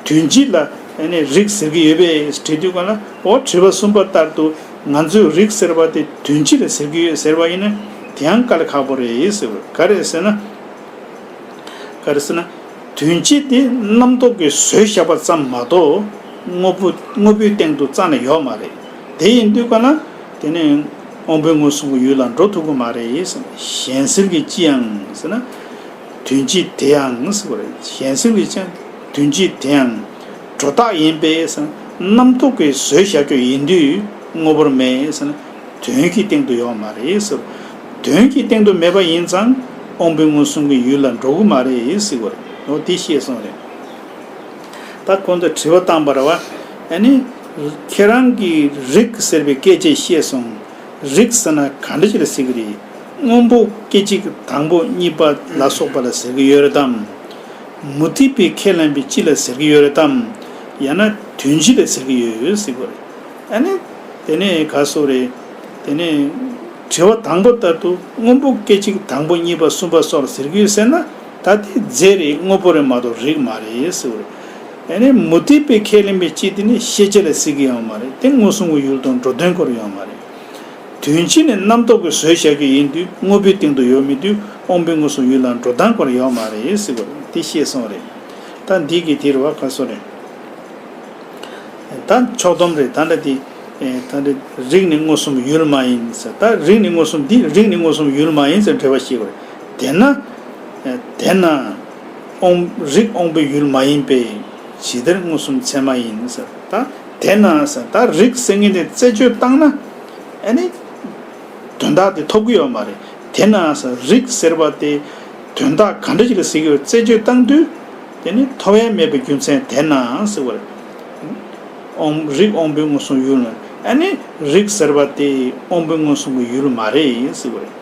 དོན་སྤྱི་ལ་ཨ་ནི་རིགས་ཟེར་གྱི་ཡོད་པས་དྲི་དུས་ག་ལ། འོ་དྲི་བ་གསུམ་པ་ལྟར་དུ་ང་ཚོས་རིགས་ཟེར་བ་དེ་དོན་སྤྱི་ལ་ཟེར་གྱི་ཡོད་ཟེར་བ་ཡིན་ན། དེ་ཡང་དཀའ་ལས་ཁག་པོ་རེད་ཟེར་བ། ག་རེ་ཟེར་ན། ག་རེ་ཟེར་ན། དོན་སྤྱི་དེ་རྣམ་རྟོག་གིས་བཟོས་བཞག་པ་ཙམ་མ་གཏོགས་དངོས་པོ། དངོས་པོའི་སྟེང་དུ་རྩ་ནས་ཡོད་མ་རེད། དེ་ཡིན་དུས་ག་ལ། དེ་ནི་དབང་པོའི་མངོན་སུམ་གྱི་ཡུལ་ལ་འགྲོ་ཐུབ་ཀྱི་མ་རེད་ཟེར། གཞན་སེལ་གྱི་སྤྱི་ཡང་ཟེར་ན། དོན་སྤྱི་དེ་ཡང་ཟེར་བ་རེད། གཞན་སེལ་གྱི་སྤྱི་ཡང་། དོན་སྤྱི་དེ་ཡང་སྒྲོ་བཏགས་ཡིན་པས་ཟེར། རྣམ་རྟོག་གིས་བཟོས་བཞག་རྒྱུ་ཡིན་དུས་དངོས་པོར་མེད་ཟེར་ན། དོན་གྱི་སྟེང་དུ་ཡོད་མ་རེད་ཟེར། དོན་གྱི་སྟེང་དུ་མེད་པ་ཡིན་ཙང་དབང་པོའི་མངོན་སུམ་གྱི་ཡུལ་ལ་འགྲོ་གི་མ་རེད་ཟེར་བ་རེད། འོ་དེ་བཤད་སོང་རེད། ད་གོང་དུ་དྲི་བ་བཏང་བ་རེད་བ། ཨ་ནི་ཁྱེད་རང་གིས་རིགས་ཟེར་བའི་སྐད་ཆ་བཤད་སོང་། རིགས་ཟེར་ན་ག་འདྲ་ཞིག་ལ་ཟེར་གྱི་རེད། སྔོན་པོ་སྐད་ཅིག་དང་པོ་གཉིས་པ་ལ་སོགས་པ་ལ་ཟེར་གྱི་ཡོད་རེད་དམ། མུ་སྟེགས་པས་ཁས་ལེན་པའི་སྤྱི་ལ་ཟེར་གྱི་ཡོད་རེད་དམ། ཡང་ན་དོན་སྤྱི་ལ་ཟེར་གྱི་ཡོད་ཟེར་གྱི་རེད། ཨ་ནི། དེ་ནས་ག་སོ་རེད། དེ་ནས་དྲི་བ་དང་པོ་ལྟར་དུ་སྔོན་པོ་སྐད་ཅིག་དང་པོ་གཉིས་པ་གསུམ་པ་སོགས་ལ་ཟེར་གྱི་ཡོད་ཟེར་ན། ད་དེ་རྫས་རེད། དངོས་པོ་རེད་མ་གཏོགས་རིགས་མ་རེད་ཟེར་བ་རེད། ཨ་ནི་མུ་སྟེགས་པས་ཁས་ལེན་པའི་སྤྱི་དེ་ནི་ཤེས་བྱ་ལ་ཟེར་གྱི་ཡོད་མ་རེད། དེ་མངོན་སུམ་གྱི་ཡུལ་དང་འགྲོ་དོན་སྐོར་ཡོད་མ་རེད། དོན་སྤྱི་ནི་རྣམ་རྟོག་གིས་བཟོས་བཞག་རྒྱུ་ཡིན་དུས་དངོས་པོའི་སྟེང་དུ་ཡོད་མེད་དུས་དབང་པོའི་མངོན་སུམ་ཡུལ་ལ་འགྲོ་སྟངས་སྐོར་ཡོད་མ་རེད་ཟེར་བ་རེད། དེ་ཤེས་སོང་རེད། ད་འདི་གི་དེ་རེད་བ། ག་སོ་རེད། ད་ཕྱོགས་སྡོམ་རེད། ད་འདྲ་དེ། ཨེ། ད་འདྲ་རིགས་ནི་མངོན་སུམ་ཡུལ་མ་ཡིན་ཟེར། ད་རིགས་ནི་མངོན་སུམ་འདི། རིགས་ནི་མངོན་སུམ་ཡུལ་མ་ཡིན་ཟེར་འགྲེལ་པ་བཤད་དགོས་རེད། དེས་ན། ཨེ། དེས་ན། དབང་། རིགས་དབང་པོའི་ཡུལ་མ་ཡིན་པས་ཇི་ལྟར་མངོན་སུམ་ཚད་མ་ཡིན་ཟེར། ད་དེས་ན་ཟེར། ད་རིགས་ཟེར་མཁན་དེ་རྩད་གཅོད་བཏང་ན། ཨ་ནི། དོན་དག་དེ་ཐོབ་ཀྱི་ཡོད་མ་རེད། དེས་ན་ཟེར། རིགས་ཟེར་བ་དེ་དོན་དག་ག་འདྲ་ཞིག་ལ་ཟེར་གྱི་ཡོད་རྩད་གཅོད་བཏང་དུས། དེ་ནི་ཐོབ་ཡས་མེད་པའི་རྒྱུ་མཚན་དེས་ན་ཟེར་བ་རེད། དབང་། རིགས་དབང་པོའི་མངོན་སུམ་ཡུལ་ལ། ཨ་ནི་རིགས་ཟེར་བ་དེ་དབང་པོའི་མངོན་སུམ་གྱི་ཡུལ་མ་རེད་ཟེར་བ་རེད།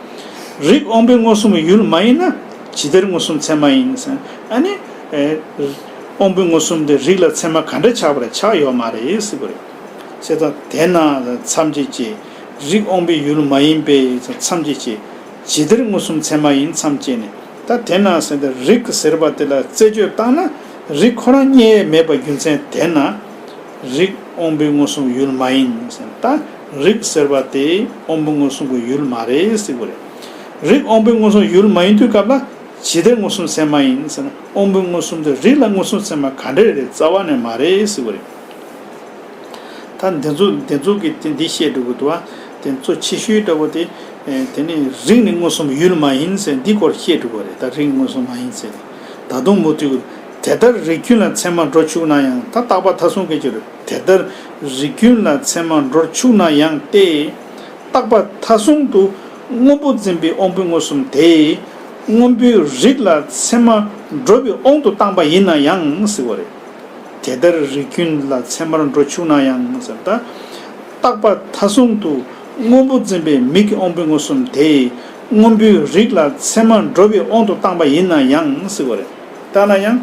རིགས་དབང་པོའི་མངོན་སུམ་གྱི་ཡུལ་མ་ཡིན་ན་ཇི་ལྟར་མངོན་སུམ་ཚད་མ་ཡིན་ཟེར། ཨ་ནི། ཨེ། དབང་པོའི་མངོན་སུམ་དེ་རིགས་ལ་ཚད་མ་ག་འདྲ་ཆགས་པ་རེད། ཆགས་ཡོད་མ་རེད་ཟེར་བ་རེད། བྱས་ཙང་དེས་ན་མཚམས་བཅད་བྱས། རིགས་དབང་པོའི་ཡུལ་མ་ཡིན་པས་མཚམས་བཅད་བྱས། ཇི་ལྟར་མངོན་སུམ་ཚད་མ་ཡིན་མཚམས་བཅད་ནས། ད་དེས་ན་ཟེར་ཏེ་རིགས་ཟེར་བ་དེ་ལ་རྩད་གཅོད་བཏང་ན། རིགས་ཁོ་རང་རྙེད་ཡས་མེད་པ་རྒྱུ་མཚན་དེས་ན། རིགས་དབང་པོའི་མངོན་སུམ་ཡུལ་མ་ཡིན་ཟེར། ད་རིགས་ཟེར་བ་དེ་དབང་པོའི་མངོན་སུམ་གྱི་ཡུལ་མ་རེད་ཟེར་གྱི་རེད། རིགས་དབང་པོའི་མངོན་སུམ་ཡུལ་མ་ཡིན་དུས་སྐབས་ལ། ཇི་ལྟར་མངོན་སུམ་ཚད་མ་ཡིན་ཟེར་ན། དབང་པོའི་མངོན་སུམ་དེ་རིགས་ལ་མངོན་སུམ་ཚད་མ་ག་འདྲ་རེད། རྩ་བ་ནས་མ་རེད་ཟེར་བ་རེད། ད་འདི་ཚོ། འདི་ཚོ་གི་དེ་འདི་བཤད་འགྲོ་གི་འདུག་བ། དེ་གཙོ་ཆེ་ཤོས་འདྲ་བོ་དེ། ཨེ། དེ་ནི་རིགས་ནི་མངོན་སུམ་ཡུལ་མ་ཡིན་ཟེར་འདི་སྐོར་བཤད་འགྲོ་གི་རེད། ད་རིགས་ནི་མངོན་སུམ་མ་ཡིན་ཟེར། ད་དུང་མུ་མཐུད་དེ་ལྟར་རིགས་རྒྱུན་ལ་ཚད་མར་འགྲོ་ཆུག་ན་ཡང་། ད་རྟག་པ་མཐའ་བཟུང་གི་ཆོས་རེད། དེ་ལྟར་རིགས་རྒྱུན་ལ་ཚད་མར་འགྲོ་ཆུག་ན་ཡང་སྟེ། རྟག་པ་མཐའ་བཟུང་དུ་སྔོན་པོ་འཛིན་པའི་དབང་པོའི་མངོན་སུམ་དེས་སྔོན་པོའི་རིགས་ལ་ཚད་མར་འགྲོ་བའི་དབང་དུ་བཏང་པ་ཡིན་ན་ཡང་ཟེར་བ་རེད། དེ་ལྟར་རིགས་རྒྱུན་ལ་ཚད་མར་འགྲོ་ཆུག་ན་ཡང་ཟེར། ད་རྟག་པ་མཐའ་བཟུང་དུ་སྔོན་པོ་འཛིན་པའི་མིག་གི་དབང་པོའི་མངོན་སུམ་དེས་སྔོན་པོའི་རིགས་ལ་ཚད་མར་འགྲོ་བའི་དབང་དུ་བཏང་པ་ཡིན་ན་ཡང་ཟེར་བ་རེད། ད་ན་ཡང་།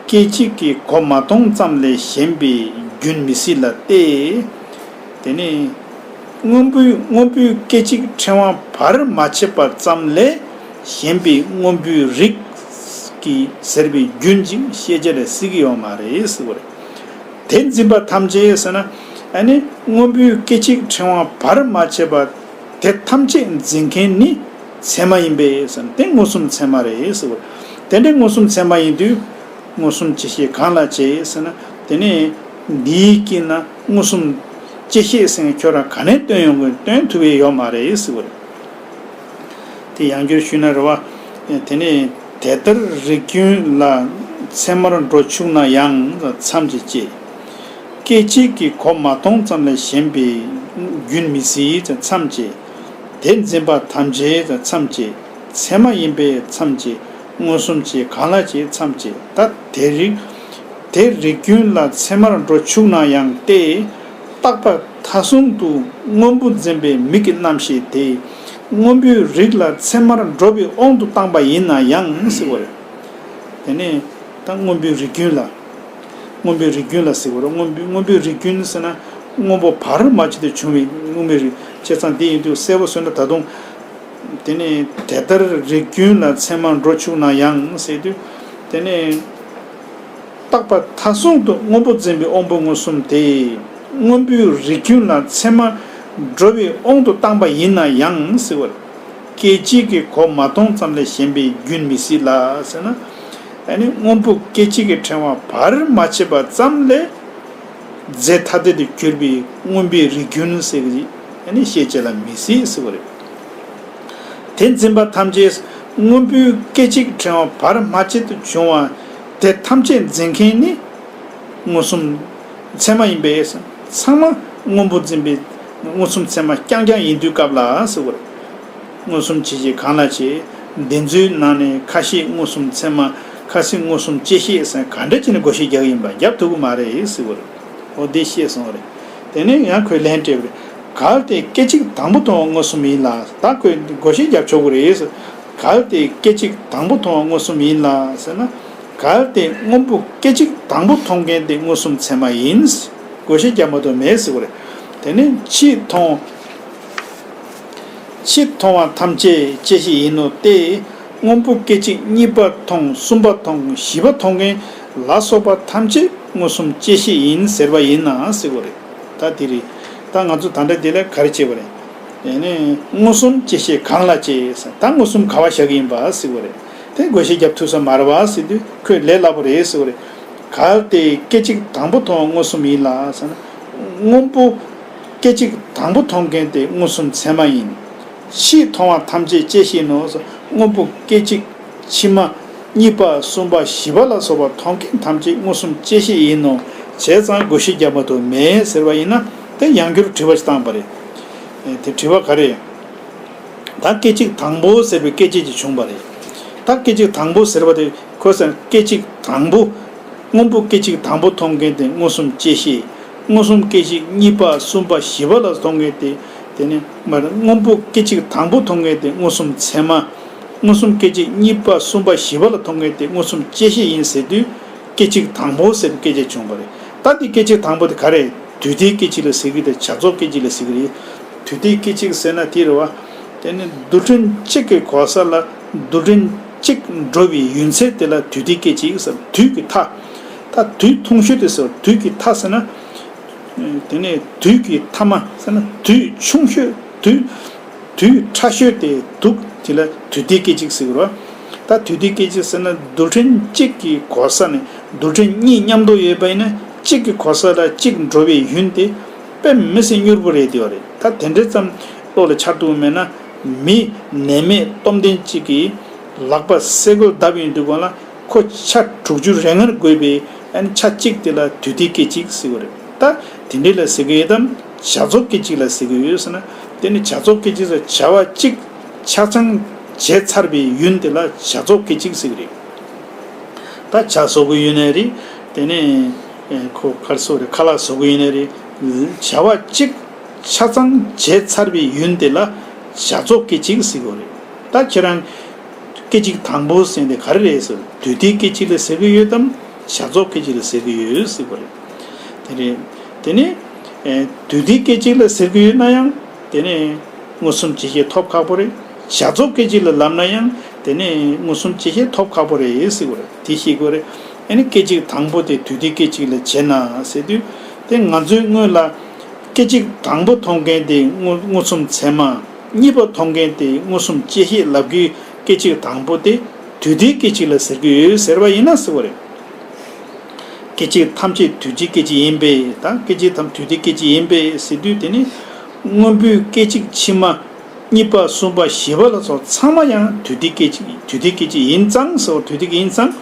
སྐད་ཅིག་གིས་གོ་མ་མཐོང་ཙམ་ལས་གཞན་པའི་རྒྱུན་མི་སྲིད་ལ་སྟེ། དེ་ནི་སྔོན་པོའི། སྔོན་པོའི་སྐད་ཅིག་ཕྲེང་བ་བར་མ་ཆད་པ་ཙམ་ལས་གཞན་པའི་སྔོན་པོའི་རིགས་ཀྱི་ཟེར་བའི་རྒྱུན་ཅིག་ཤེས་བྱ་ལ་སྲིད་ཀྱི་ཡོད་མ་རེད་ཟེར་བ་རེད། དེ་འཛིན་པ་ཐམས་ཅད་ཟེར་ན། ཨ་ནི་སྔོན་པོའི་སྐད་ཅིག་ཕྲེང་བ་བར་མ་ཆད་པ་དེ་ཐམས་ཅད་འཛིན་མཁན་ནི་ཚད་མ་ཡིན་པས་ཟེར་ན། དེ་མངོན་སུམ་ཚད་མ་རེད་ཟེར་བ་རེད། དེ་འདྲའི་མངོན་སུམ་ཚད་མ་ཡིན་དུས། མངོན་སུམ་བཅད་ཤེས་གང་ལ་བྱེད་ཟེར་ན། དེ་ནས་འདིའི་དཀྱིལ་ན་མངོན་སུམ་བཅད་ཤེས་ཟེར་མཁན་ཁྱོད་རང་ག་ནས་སྟོན་ཡོང་གི། སྟོན་ཐུབ་ཡས་ཡོད་མ་རེད་ཟེར་བ་རེད། དེ་ཡང་བསྐྱར་ཞུས་ན་རེད་བ། དེ་ནས་དེ་ལྟར་རིགས་རྒྱུན་ལ་ཚད་མར་འགྲོ་ཆུག་ན་ཡང་མཚམས་ཀྱིས་བཅད། སྐད་ཅིག་གིས་གོ་མ་མཐོང་ཙམ་ལས་གཞན་པའི་རྒྱུན་མི་སྲིད་མཚམས་བཅད། དེ་འཛིན་པ་ཐམས་ཅད་མཚམས་བཅད། ཚད་མ་ཡིན་པས་མཚམས་བཅད། མངོན་སུམ་བཅད་གང་ལ་བྱེད་མཚམས་བཅད། ད་དེ་རིགས་དེ་རིགས་རྒྱུན་ལ་ཚད་མར་འགྲོ་ཆུག་ན་ཡང་སྟེ། རྟག་པ་མཐའ་གསུམ་དུ་སྔོན་པོ་འཛིན་པའི་མིག་གི་རྣམ་ཤེས་དེ་སྔོན་པོའི་རིགས་ལ་ཚད་མར་འགྲོ་བའི་དབང་དུ་བཏང་པ་ཡིན་ན་ཡང་ཟེར་བ་རེད། དེ་ནས་ད་སྔོན་པོའི་རིགས་རྒྱུན་ལ། སྔོན་པོའི་རིགས་རྒྱུན་ལ་ཟེར་བ་རེད། སྔོན་པོའི་སྔོན་པོའི་རིགས་རྒྱུན་ཟེར་ན་སྔོན་པོ་བར་མ་ཆད་དུ་བྱུང་བའི་སྔོན་པོའི་རིགས་བྱས་ཙང་། དེ་ཡིན་དུས་གསལ་པོ་བཟོས་ན་ད་དུང་། དེ་ནས་དེ་ལྟར་རིགས་རྒྱུན་ལ་ཚད་མར་འགྲོ་ཆུག་ན་ཡང་ཟེར་དུས། དེ་ནས་རྟག་པ་མཐའ་གསུམ་དུ་སྔོན་པོ་འཛིན་པའི་དབང་པོ་མངོན་སུམ་དེ་སྔོན་པོའི་རིགས་རྒྱུན་ལ་ཚད་མར་འགྲོ་བའི་དབང་དུ་བཏང་པ་ཡིན་ན་ཡང་ཟེར་བ་རེད། སྐད་ཅིག་གིས་གོ་མ་མཐོང་ཙམ་ལས་གཞན་པའི་རྒྱུན་མི་སྲིད་ལ་ཟེར་ན། ཨ་ནི་སྔོན་པོ་སྐད་ཅིག་གི་ཕྲེང་བ་བར་མ་ཆད་པ་ཙམ་ལས་རྫས་ཐ་དད་དུ་གྱུར་པའི་སྔོན་པོའི་རིགས་རྒྱུན་ཟེར་གྱི་ཨ་ནི་ཤེས་བྱེད་ལ་མི་སྲིད་ཟེར་བ་རེད། དེ་འཛིན་པ་ཐམས་ཅད་སྔོན་པོའི་སྐད་ཅིག་ཕྲེང་བ་བར་མ་ཆད་དུ་བྱུང་བ་དེ་ཐམས་ཅད་འཛིན་མཁན་ནི་མངོན་སུམ་ཚད་མ་ཡིན་པས། ཚང་མ་སྔོན་པོ་འཛིན་པའི་མངོན་སུམ་ཚད་མ་རྐྱང་རྐྱང་ཡིན་དུས་སྐབས་ལ་ཟེར་བ་རེད། མངོན་སུམ་བཅད་ཤེས་གང་ལ་བྱེད། འདི་ཚོའི་ནང་ནས་ཁ་ཤས་མངོན་སུམ་ཚད་མ། ཁ་ཤས་མངོན་སུམ་བཅད་ཤེས་ཟེར་ག་འདྲ་བྱས་ནས་བགོ་བཤའ་རྒྱག་གི་ཡིན་པ་རྒྱབ་ཐུབ་ཀྱི་མ་རེད་ཟེར་བ་རེད། འོ་འདི་ཤེས་སོང་བ་རེད། དེ་ནས་ཡང་ཁོས་ལན་སྤྲད་པ་རེད། གལ་ཏེ་སྐད་ཅིག་དང་པོ་མཐོང་བ་མངོན་སུམ་ཡིན་ལ། ད་ཁོས་བགོ་བཤའ་རྒྱབ་ཆོག་གི་རེད་ཟེར། གལ་ཏེ་སྐད་ཅིག་དང་པོ་མཐོང་བ་མངོན་སུམ་ཡིན་ལ་ཟེར་ན། གལ་ཏེ་སྔོན་པོ་སྐད་ཅིག་དང་པོ་མཐོང་མཁན་དེ་མངོན་སུམ་ཚད་མ་ཡིན། བགོ་བཤའ་རྒྱབ་མ་ཐུབ་མེད་ཟེར་བ་རེད། དེ་ནས་ཕྱིས་མཐོང་། ཕྱིས་མཐོང་བ་ཐམས་ཅད་བཅད་ཤེས་ཡིན་ནོ་སྟེ། སྔོན་པོ་སྐད་ཅིག་གཉིས་པ་མཐོང་། གསུམ་པ་མཐོང་། བཞི་པ་མཐོང་མཁན་ལ་སོགས་པ་ཐམས་ཅད་མངོན་སུམ་བཅད་ཤེས་ཡིན་ཟེར་བ་ཡིན་ན་ཟེར་བ་རེད། ད་དེ་རེད། ད་ང་ཚོ་ད་ལྟ་དེ་ལ་ག་རེ་བྱས་པ་རེད། དེ་ནས་མངོན་སུམ་བཅད་ཤེས་གང་ལ་བྱེད་ཟེར། ད་མངོན་སུམ་ག་པར་བཞག་གི་ཡིན་པ་ཟེར་བ་རེད། དེ་བགོ་བཤའ་རྒྱབ་ཐུབ་ས་མ་རེད་པ་ཟེར་དུས་ཁོས་ལས་སླ་པོ་རེད་ཟེར་བ་རེད། གལ་ཏེ་སྐད་ཅིག་དང་པོ་མཐོང་བ་མངོན་སུམ་ཡིན་ལ་ཟེར་ན། སྔོན་པོ་སྐད་ཅིག་དང་པོ་མཐོང་མཁན་དེ་མངོན་སུམ་ཚད་མ་ཡིན། ཕྱིས་མཐོང་བ་ཐམས་ཅད་བཅད་ཤེས་ཡིན་ནོ། སྔོན་པོ་སྐད་ཅིག་ཕྱི་མ་གཉིས་པ་གསུམ་པ་བཞི་པ་ལ་སོགས་པ་མཐོང་མཁན་ཐམས་ཅད་མངོན་སུམ་བཅད་ཤེས་ཡིན་ནོ། བྱས་ཙང་བགོ་བཤའ་རྒྱབ་མ་ཐུབ་མེད་ཟེར་བ་ཡིན་ན། དེ་ཡང་བསྐྱར་དྲི་བ་ཞིག་བཏང་པ་རེད། དེ་དྲི་བ་ག་རེ། ད་སྐད་ཅིག་དང་པོ་ཟེར་བའི་སྐད་ཅིག་ཅིག་བྱུང་བ་རེད། ད་སྐད་ཅིག་དང་པོ་ཟེར་བ་དེ་ཁོས་སྐད་ཅིག་དང་པོ། སྔོན་པོ་སྐད་ཅིག་དང་པོ་མཐོང་མཁན་དེ་མངོན་སུམ་བཅད་ཤེས། མངོན་སུམ་སྐད་ཅིག་གཉིས་པ་གསུམ་པ་བཞི་པ་ལ་མཐོང་མཁན་དེ། དེ་ནི་མ་རེད། སྔོན་པོ་སྐད་ཅིག་དང་པོ་མཐོང་མཁན་དེ་མངོན་སུམ་ཚད་མ། མངོན་སུམ་སྐད་ཅིག་གཉིས་པ་གསུམ་པ་བཞི་པ་ལ་མཐོང་མཁན་དེ་མངོན་སུམ་བཅད་ཤེས་ཡིན་ཟེར་དུས། སྐད་ཅིག་དང་པོ་ཟེར་བའི་སྐད་ཆ་བྱུང་བ་རེད། ད་དེ་སྐད་ཅིག་དང་པོ་དེ་ག་རེ། དུས་མཐའི་སྐད་ཅིག་ལ་ཟེར་གི་རེད། བྱ་རྫོགས་སྐད་ཅིག་ལ་ཟེར་གི་རེད། དུས་མཐའི་སྐད་ཅིག་ཟེར་ན་དེ་རེད་བ། དེ་ནི་རྡུལ་ཕྲན་གཅིག་གི་གོ་ས་ལ་རྡུལ་ཕྲན་གཅིག་འགྲོ་བའི་ཡུན་ཚད་དེ་ལ་དུས་མཐའི་སྐད་ཅིག་ཟེར། དུས་ཀྱི་མཐའ། ད་དུས་ཐུང་ཤོས་དེ་ཟེར། དུས་ཀྱི་མཐའ་ཟེར་ན། དེ་ནས་དུས་ཀྱི་ཐ་མ་ཟེར་ན་དུས་ཆུང་ཤོས། དུས་དུས་ཕྲ་ཤོས་དེ་འདུག་དེ་ལ་དུས་མཐའི་སྐད་ཅིག་ཟེར་གི་རེད། ད་དུས་མཐའི་སྐད་ཅིག་ཟེར་ན་རྡུལ་ཕྲན་གཅིག་གི་གོ་ས་ནས་རྡུལ་ཕྲན་གཉིས་མཉམ་དུ་ཡོད་པ་ཡིན་ན་གཅིག་གི་གོ་ས་ལ་གཅིག་འགྲོ་བའི་ཡུན་དེ་དཔེ་མི་སྲིད་མྱུར་པོ་རེད་དེ་བ་རེད། ད་དེ་འདྲ་ཙམ་བློ་ལ་འཆར་ཐུབ་མེད་ན། མི་ནད་མེད་སྟོབས་ལྡན་གཅིག་གིས་ལག་པ་སེ་གོལ་བརྡབ་ཡོང་དུས་སྒང་ལ། ཁོ་ཆ་དྲུག་ཅུ་རེ་ལྔར་བགོས་པའི་ཨ་ནི་ཆ་གཅིག་དེ་ལ་དུས་མཐའི་སྐད་ཅིག་ཟེར་གྱི་རེད། ད་དེ་འདྲ་ལ་ཟེར་གྱི་ཡོད་དམ། བྱ་རྫོགས་སྐད་ཅིག་ལ་ཟེར་གྱི་ཡོད་ཟེར་ན། དེ་ནི་བྱ་རྫོགས་སྐད་ཅིག་ཟེར་བྱ་བ་གཅིག་ཆ་ཚང་བྱས་ཚར་བའི་ཡུན་དེ་ལ་བྱ་རྫོགས་སྐད་ཅིག་ཟེར་གྱི་རེད། ད་ཇ་བཟོ་གི་ཡོད་ནའི་རེད། དེ་ནས་ཁོ་ག་རེ་བཟོ་རེད། ཁ་ལག་བཟོ་གི་ཡོད་ནའི་རེད། བྱ་བ་གཅིག་ཆ་ཚང་བྱས་ཚར་བའི་ཡུན་དེ་ལ་བྱ་རྫོགས་སྐད་ཅིག་ཟེར་གྱི་རེད། ད་ཁྱེད་རང་སྐད་ཅིག་དང་པོ་ཟེར་དེ་ག་རེ་རེད་ཟེར། དུས་མཐའི་སྐད་ཅིག་ལ་ཟེར་གྱི་ཡོད་དམ། བྱ་རྫོགས་སྐད་ཅིག་ལ་ཟེར་གྱི་ཡོད་ཟེར་གྱི་རེད། དེ་རེད། དེ་ནས་ཨེ་དུས་མཐའི་སྐད་ཅིག་ལ་ཟེར་གྱི་ཡོད་ན་ཡང་དེ་ནས་མངོན་སུམ་བྱེད་ཤེས་ཐོབ་ཁག་པོ་རེད། བྱ་རྫོགས་སྐད་ཅིག་ལ་ལབ་ན་ཡང་དེ་ནས་མངོན་སུམ་བྱེད་ཤེས་ཐོབ་ཁག་པོ་རེད་ཟེར་གྱི་རེད། དེ་ཤེས་དགོས་རེད། ཨེ་ནི་སྐད་ཅིག་དང་པོ་དེ་དུས་མཐའི་སྐད་ཅིག་ལ་བྱེད་ན་ཟེར་དུས་དེ་ང་ཚོའི་སྔོན་ལ་སྐད་ཅིག་དང་པོ་མཐོང་མཁན་དེ་མངོན་མངོན་སུམ་ཚད་མ། གཉིས་པ་མཐོང་མཁན་དེ་མངོན་སུམ་བཅད་ཤེས་ལབ་དགོས། སྐད་ཅིག་དང་པོ་དེ་དུས་མཐའི་སྐད་ཅིག་ལ་ཟེར་གྱི་ཡོད་ཟེར་བ་ཡིན་ན་ཟེར་བ་རེད། སྐད་ཅིག་ཐམས་ཅད་དུས་མཐའི་སྐད་ཅིག་ཡིན་པས། ད་སྐད་ཅིག་ཐམས་དུས་མཐའི་སྐད་ཅིག་ཡིན་པས་ཟེར་དུས་དེ་ནི་སྔོན་པོའི་སྐད་ཅིག་ཕྱི་མ་གཉིས་པ་གསུམ་པ་བཞི་པ་ལ་སོགས་ཚང་མ་ཡང་དུས་མཐའི་སྐད་ཅིག་དུས་མཐའི་སྐད་ཅིག་ཡིན་ཙང་ཟེར་བ། དུས་མཐའི་སྐད་ཡིན་ཙང་།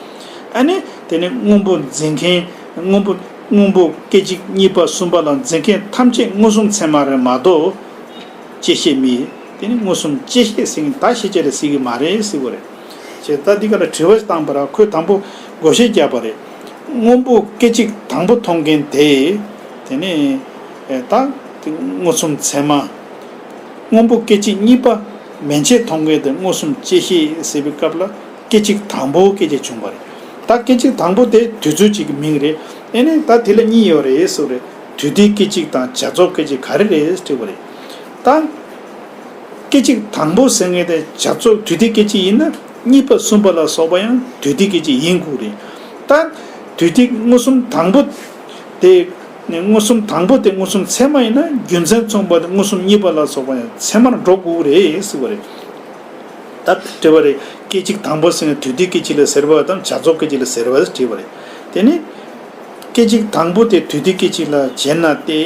ཨ་ནི་དེ་ནི་སྔོན་པོ་འཛིན་མཁན་སྔོན་པོ་སྔོན་པོ་སྐད་ཅིག་གཉིས་པ་གསུམ་པ་ལ་འཛིན་མཁན་ཐམས་ཅད་མངོན་སུམ་ཚད་མ་རེད་མ་གཏོགས། བཅད་ཤེས་མིན། དེ་ནི་མངོན་སུམ་བཅད་ཤེས་ཟེར་མཁན་ད་ཤེས་བྱ་ལ་ཟེར་གི་མ་རེད་ཟེར་བ་རེད། ཅེས་ད་འདི་ག་ལ་དྲི་བ་ཞིག་བཏང་པ་ར། ཁོས་དང་པོ་བགོ་བཤའ་བརྒྱབ་པ་རེད། སྔོན་པོ་སྐད་ཅིག་དང་པོ་མཐོང་མཁན་དེ། དེ་ནི་ད་དེ་མངོན་སུམ་ཚད་མ། སྔོན་པོ་སྐད་ཅིག་གཉིས་པ་མན་ཆད་མཐོང་མཁན་དེ་མངོན་སུམ་བཅད་ཤེས་ཟེར་བའི་སྐབས་ལ་སྐད་ཅིག་དང་པོ་སྐད་ཅིག་བྱུང་བ་རེད། ད་སྐད་ཅིག་དང་པོ་དེ་དུས་ཚོད་ཅིག་གི་མིང་རེད། ཨེ་ནི་ད་དེ་ལ་གཉིས་ཡོད་རེད་ཟེར་བ་རེད། དུས་མཐའི་སྐད་ཅིག་དང་བྱ་རྫོགས་སྐད་ཅིག་ག་རེ་རེད་དྲིས་པ་རེད། ད། སྐད་ཅིག་དང་པོ་ཟེར་མཁན་དེ་བྱ་རྫོགས་དུས་མཐའི་སྐད་ཅིག་ཡིན་ན། གཉིས་པ་གསུམ་པ་ལ་སོགས་པ་ཡང་དུས་མཐའི་སྐད་ཅིག་ཡིན་དགོས་རེད། ད་དུས་མཐའི་མངོན་སུམ་དང་པོ་དེ། མངོན་སུམ་དང་པོ་དེ་མངོན་སུམ་ཚད་མ་ཡིན་ན། རྒྱུ་མཚན་མཚུངས་པ་དེ་མངོན་སུམ་གཉིས་པ་ལ་སོགས་པ་ཡང་ཚད་མར་འགྲོ་དགོས་རེད་ཟེར་བ་རེད། ད་དྲི་བ་རེད། སྐད་ཅིག་དང་པོ་ཟེར་མཁན་དུས་མཐའི་སྐད་ཅིག་ལ་ཟེར་བ་དང་བྱ་རྫོགས་སྐད་ཅིག་ལ་ཟེར་བ་དྲིས་པ་རེད། དེ་ནི། སྐད་ཅིག་དང་པོ་དེ་དུས་མཐའི་སྐད་ཅིག་ལ་བྱས་ན་སྟེ།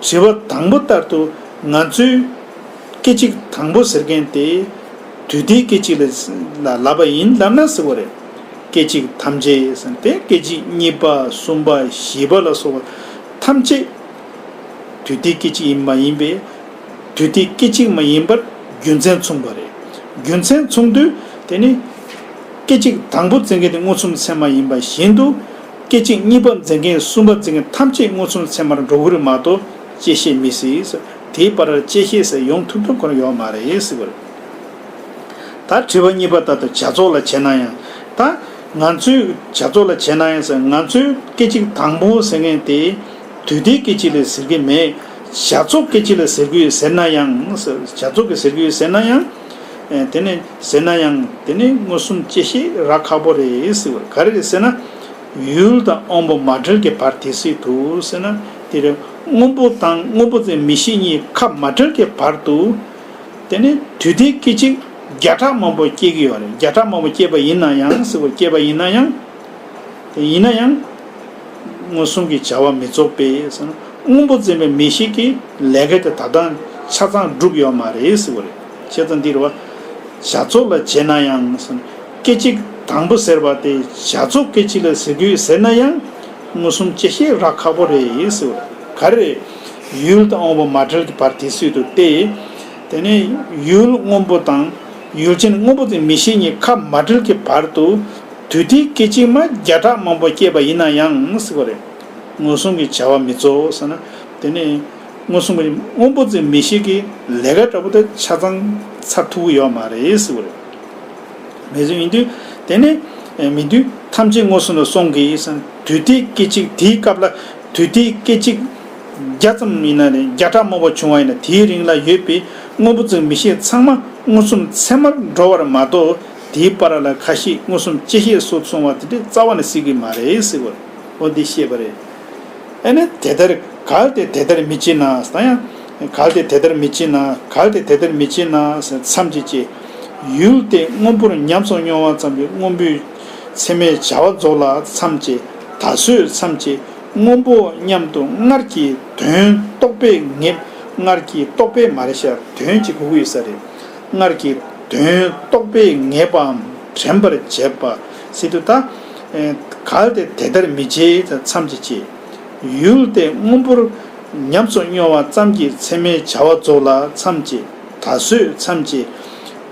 དྲི་བ་དང་པོ་ལྟར་དུ་ང་ཚོས་སྐད་ཅིག་དང་པོ་ཟེར་མཁན་དེ་དུས་མཐའི་སྐད་ཅིག་ལ་ལ་ལབ་པ་ཡིན་ལབ་ན་ཟེར་བ་རེད། སྐད་ཅིག་ཐམས་ཅད་ཟེར་དེ་སྐད་ཅིག་གཉིས་པ་གསུམ་པ་བཞི་པ་ལ་སོགས་པ་ཐམས་ཅད་དུས་མཐའི་སྐད་ཅིག་ཡིན་མ་ཡིན་པས། དུས་མཐའི་སྐད་ཅིག་མ་ཡིན་པར་རྒྱུ་མཚན་མཚུངས་པ་རེད། རྒྱུ་མཚན་མཚུངས་དུས་དེ་ནི། སྐད་ཅིག་དང་པོ་འཛིན་མཁན་དེ་མངོན་སུམ་ཚད་མ་ཡིན་པ་བཞིན་དུ། སྐད་ཅིག་གཉིས་པ་འཛིན་མཁན་གསུམ་པ་འཛིན་མཁན་ཐམས་ཅད་མངོན་སུམ་ཚད་མར་འགྲོ་གི་རེད་མ་གཏོགས་བཅད་ཤེས་མི་སྲིད། དེའི་བར་ལ་བཅད་ཤེས་ཟེར་ཡོང་ཐུབ་ཐུབ་ཁོ་རང་ཡོད་མ་རེད་ཟེར་བ་རེད། ད་དྲི་བ་གཉིས་པ་ལྟར་དུ་བྱ་རྫོགས་ལ་བྱས་ན་ཡང་། ད་ང་ཚོས་བྱ་རྫོགས་ལ་བྱས་ན་ཡང་ཟེར། ང་ཚོས་སྐད་ཅིག་དང་པོ་ཟེར་མཁན་དེ་དུས་མཐའི་སྐད་ཅིག་ལ་ཟེར་གྱི་མེད། བྱ་རྫོགས་སྐད་ཅིག་ལ་ཟེར་གྱི་ཡོད་ཟེར་ན་ཡང་ཟེར། བྱ་རྫོགས་ཀྱི་ཟེར་གྱི་ཡོད་ཟེར་ན་ཡང་། ཨེ། དེ་ནས་ཟེར་ན་ཡང་དེ་ནས་མངོན་སུམ་བཅད་ཤེས་རག་ཁག་པོ་རེད་ཟེར་བ་ག་རེ་རེད་ཟེར་ན། ཡུལ་དང་དབང་པོ་མ་བྲལ་གྱི་བར་དེ་སྲིད་དུ་ཟེར་ན། དེ་རེད། སྔོན་པོ་དང་སྔོན་པོ་ཙམ་མིག་ཤེས་གཉིས་ཁ་མ་བྲལ་གྱི་བར་དུ། དེ་ནས་དུས་མཐའི་སྐད་ཅིག་བརྒྱ་ཕྲག་མང་པོ་སྐྱེ་གི་ཡོད་རེད། བརྒྱ་ཕྲག་མང་པོ་སྐྱེས་པ་ཡིན་ན་ཡང་ཟེར་བ། སྐྱེས་པ་ཡིན་ན་ཡང་། དེ་ཡིན་ན་ཡང་། མངོན་སུམ་གྱི་བྱ་བ་མི་རྫོགས་པས་ཟེར་ན། སྔོན་པོ་འཛིན་པའི་མིག་ཤེས་ཀྱི་ལས་ཀ་དེ་ད་ལྟ་ཆ་ཚང་འགྲུབ་ཡོད་མ་རེད་ཟེར་བ་རེད། བྱས་ཙང་འདི་རེད་བ། བྱ་རྫོགས་ལ་བྱས་ན་ཡང་ཟེར་ན། སྐད་ཅིག་དང་པོ་ཟེར་བ་དེ་བྱ་རྫོགས་སྐད་ཅིག་ལ་ཟེར་དགོས་ཟེར་ན་ཡང་། མངོན་སུམ་བཅད་ཤེས་རག་ཁག་པོ་རེད་ཟེར་བ་རེད། ག་རེ་རེད། ཡུལ་དང་དབང་པོ་མ་བྲལ་གྱི་བར་དེ་སྲིད་དུ་སྟེ། དེ་ནས་ཡུལ་སྔོན་པོ་དང་། ཡུལ་ཅན་སྔོན་པོ་དེ་མིག་ཤེས་གཉིས་ཁ་མ་བྲལ་གྱི་བར་དུ། དུས་མཐའི་སྐད་ཅིག་མ་བརྒྱ་ཕྲག་མང་པོ་སྐྱེས་པ་ཡིན་ན་ཡང་ཟེར་བ་རེད། མངོན་སུམ་གྱི་བྱ་བ་མི་རྫོགས་ཟེར་ན། དེ་ནས་མངོན་སུམ་གྱི་སྔོན་པོ་ཙམ་མིག་ཤེས་ཀྱི་ལས་ཀ་འདྲ་པོ་དེ་ཆ་ཚང་ཚར་ཐུབ་ཀྱི་ཡོད་མ་རེད་ཟེར་བ་རེད། མེད་ཚུལ་ཡིན་དུས། དེ་ནས་མི་འདུས་ཐམས་ཅད་མངོན་སུམ་ལ་སོང་གི་ཟེར་ན། དུས་མཐའི་སྐད་ཅིག་དེའི་སྐབས་ལ། དུས་མཐའི་སྐད་ཅིག་བརྒྱ་ཙམ་ཡིན་ན་རེད། བརྒྱ་ཕྲག་མང་པོ་བྱུང་བ་ཡིན་ན། དེའི་རིང་ལ་ཡོད་པའི་སྔོན་པོ་ཙམ་མིག་ཤེས་ཚང་མ་མངོན་སུམ་ཚད་མར་འགྲོ་བར་མ་གཏོགས། དེའི་བར་ལ་ཁ་ཤས་མངོན་སུམ་བཅད་ཤེས་སུ་སོང་བ་དེ་འདྲའི་རྩ་བ་ནས་སྲིད་ཀྱི་མ་རེད་ཟེར་བ་རེད། འོ་འདི་བཤད་པ་རེད། ཨ་ནི་དེ་ལྟར་གལ་ཏེ་དེ་ལྟར་མི་བྱེད་ན་ཟེར་ཡང་། གལ་ཏེ་དེ་ལྟར་མི་བྱེད་ན། གལ་ཏེ་དེ་ལྟར་མི་བྱེད་ན་ཟེར་མཚམས་ཅིག་བཅད། ཡུལ་དེ་སྔོན་པོར་ཉམས་སུ་མྱོང་བ་ཙམ་གྱིས་སྔོན་པོའི་ཚད་མའི་བྱ་བ་རྫོགས་ལ་མཚམས་བཅད། ད་གཟོད་མཚམས་བཅད། སྔོན་པོ་མཉམ་དུ་སྔར་གྱི་དོན་རྟོགས་པས་ངེས། སྔར་གྱི་རྟོགས་པས་མ་རེད་ཤག་དོན་གྱི་གུ་གུ་ཡོད་ས་རེད། སྔར་གྱི་དོན་རྟོགས་པས་ངེས་པའམ་དྲན་པར་བྱེད་པ་ཟེར་དུས། ད་གལ་ཏེ་དེ་ལྟར་མི་བྱེད་མཚམས་ཅིག་བཅད། ཡུལ་དེ་སྔོན་པོར་ཉམས་སུ་མྱོང་བ་ཙམ་གྱིས་ཚད་མའི་བྱ་བ་རྫོགས་ལ་མཚམས་བཅད། ད་གཟོད་མཚམས་བཅད།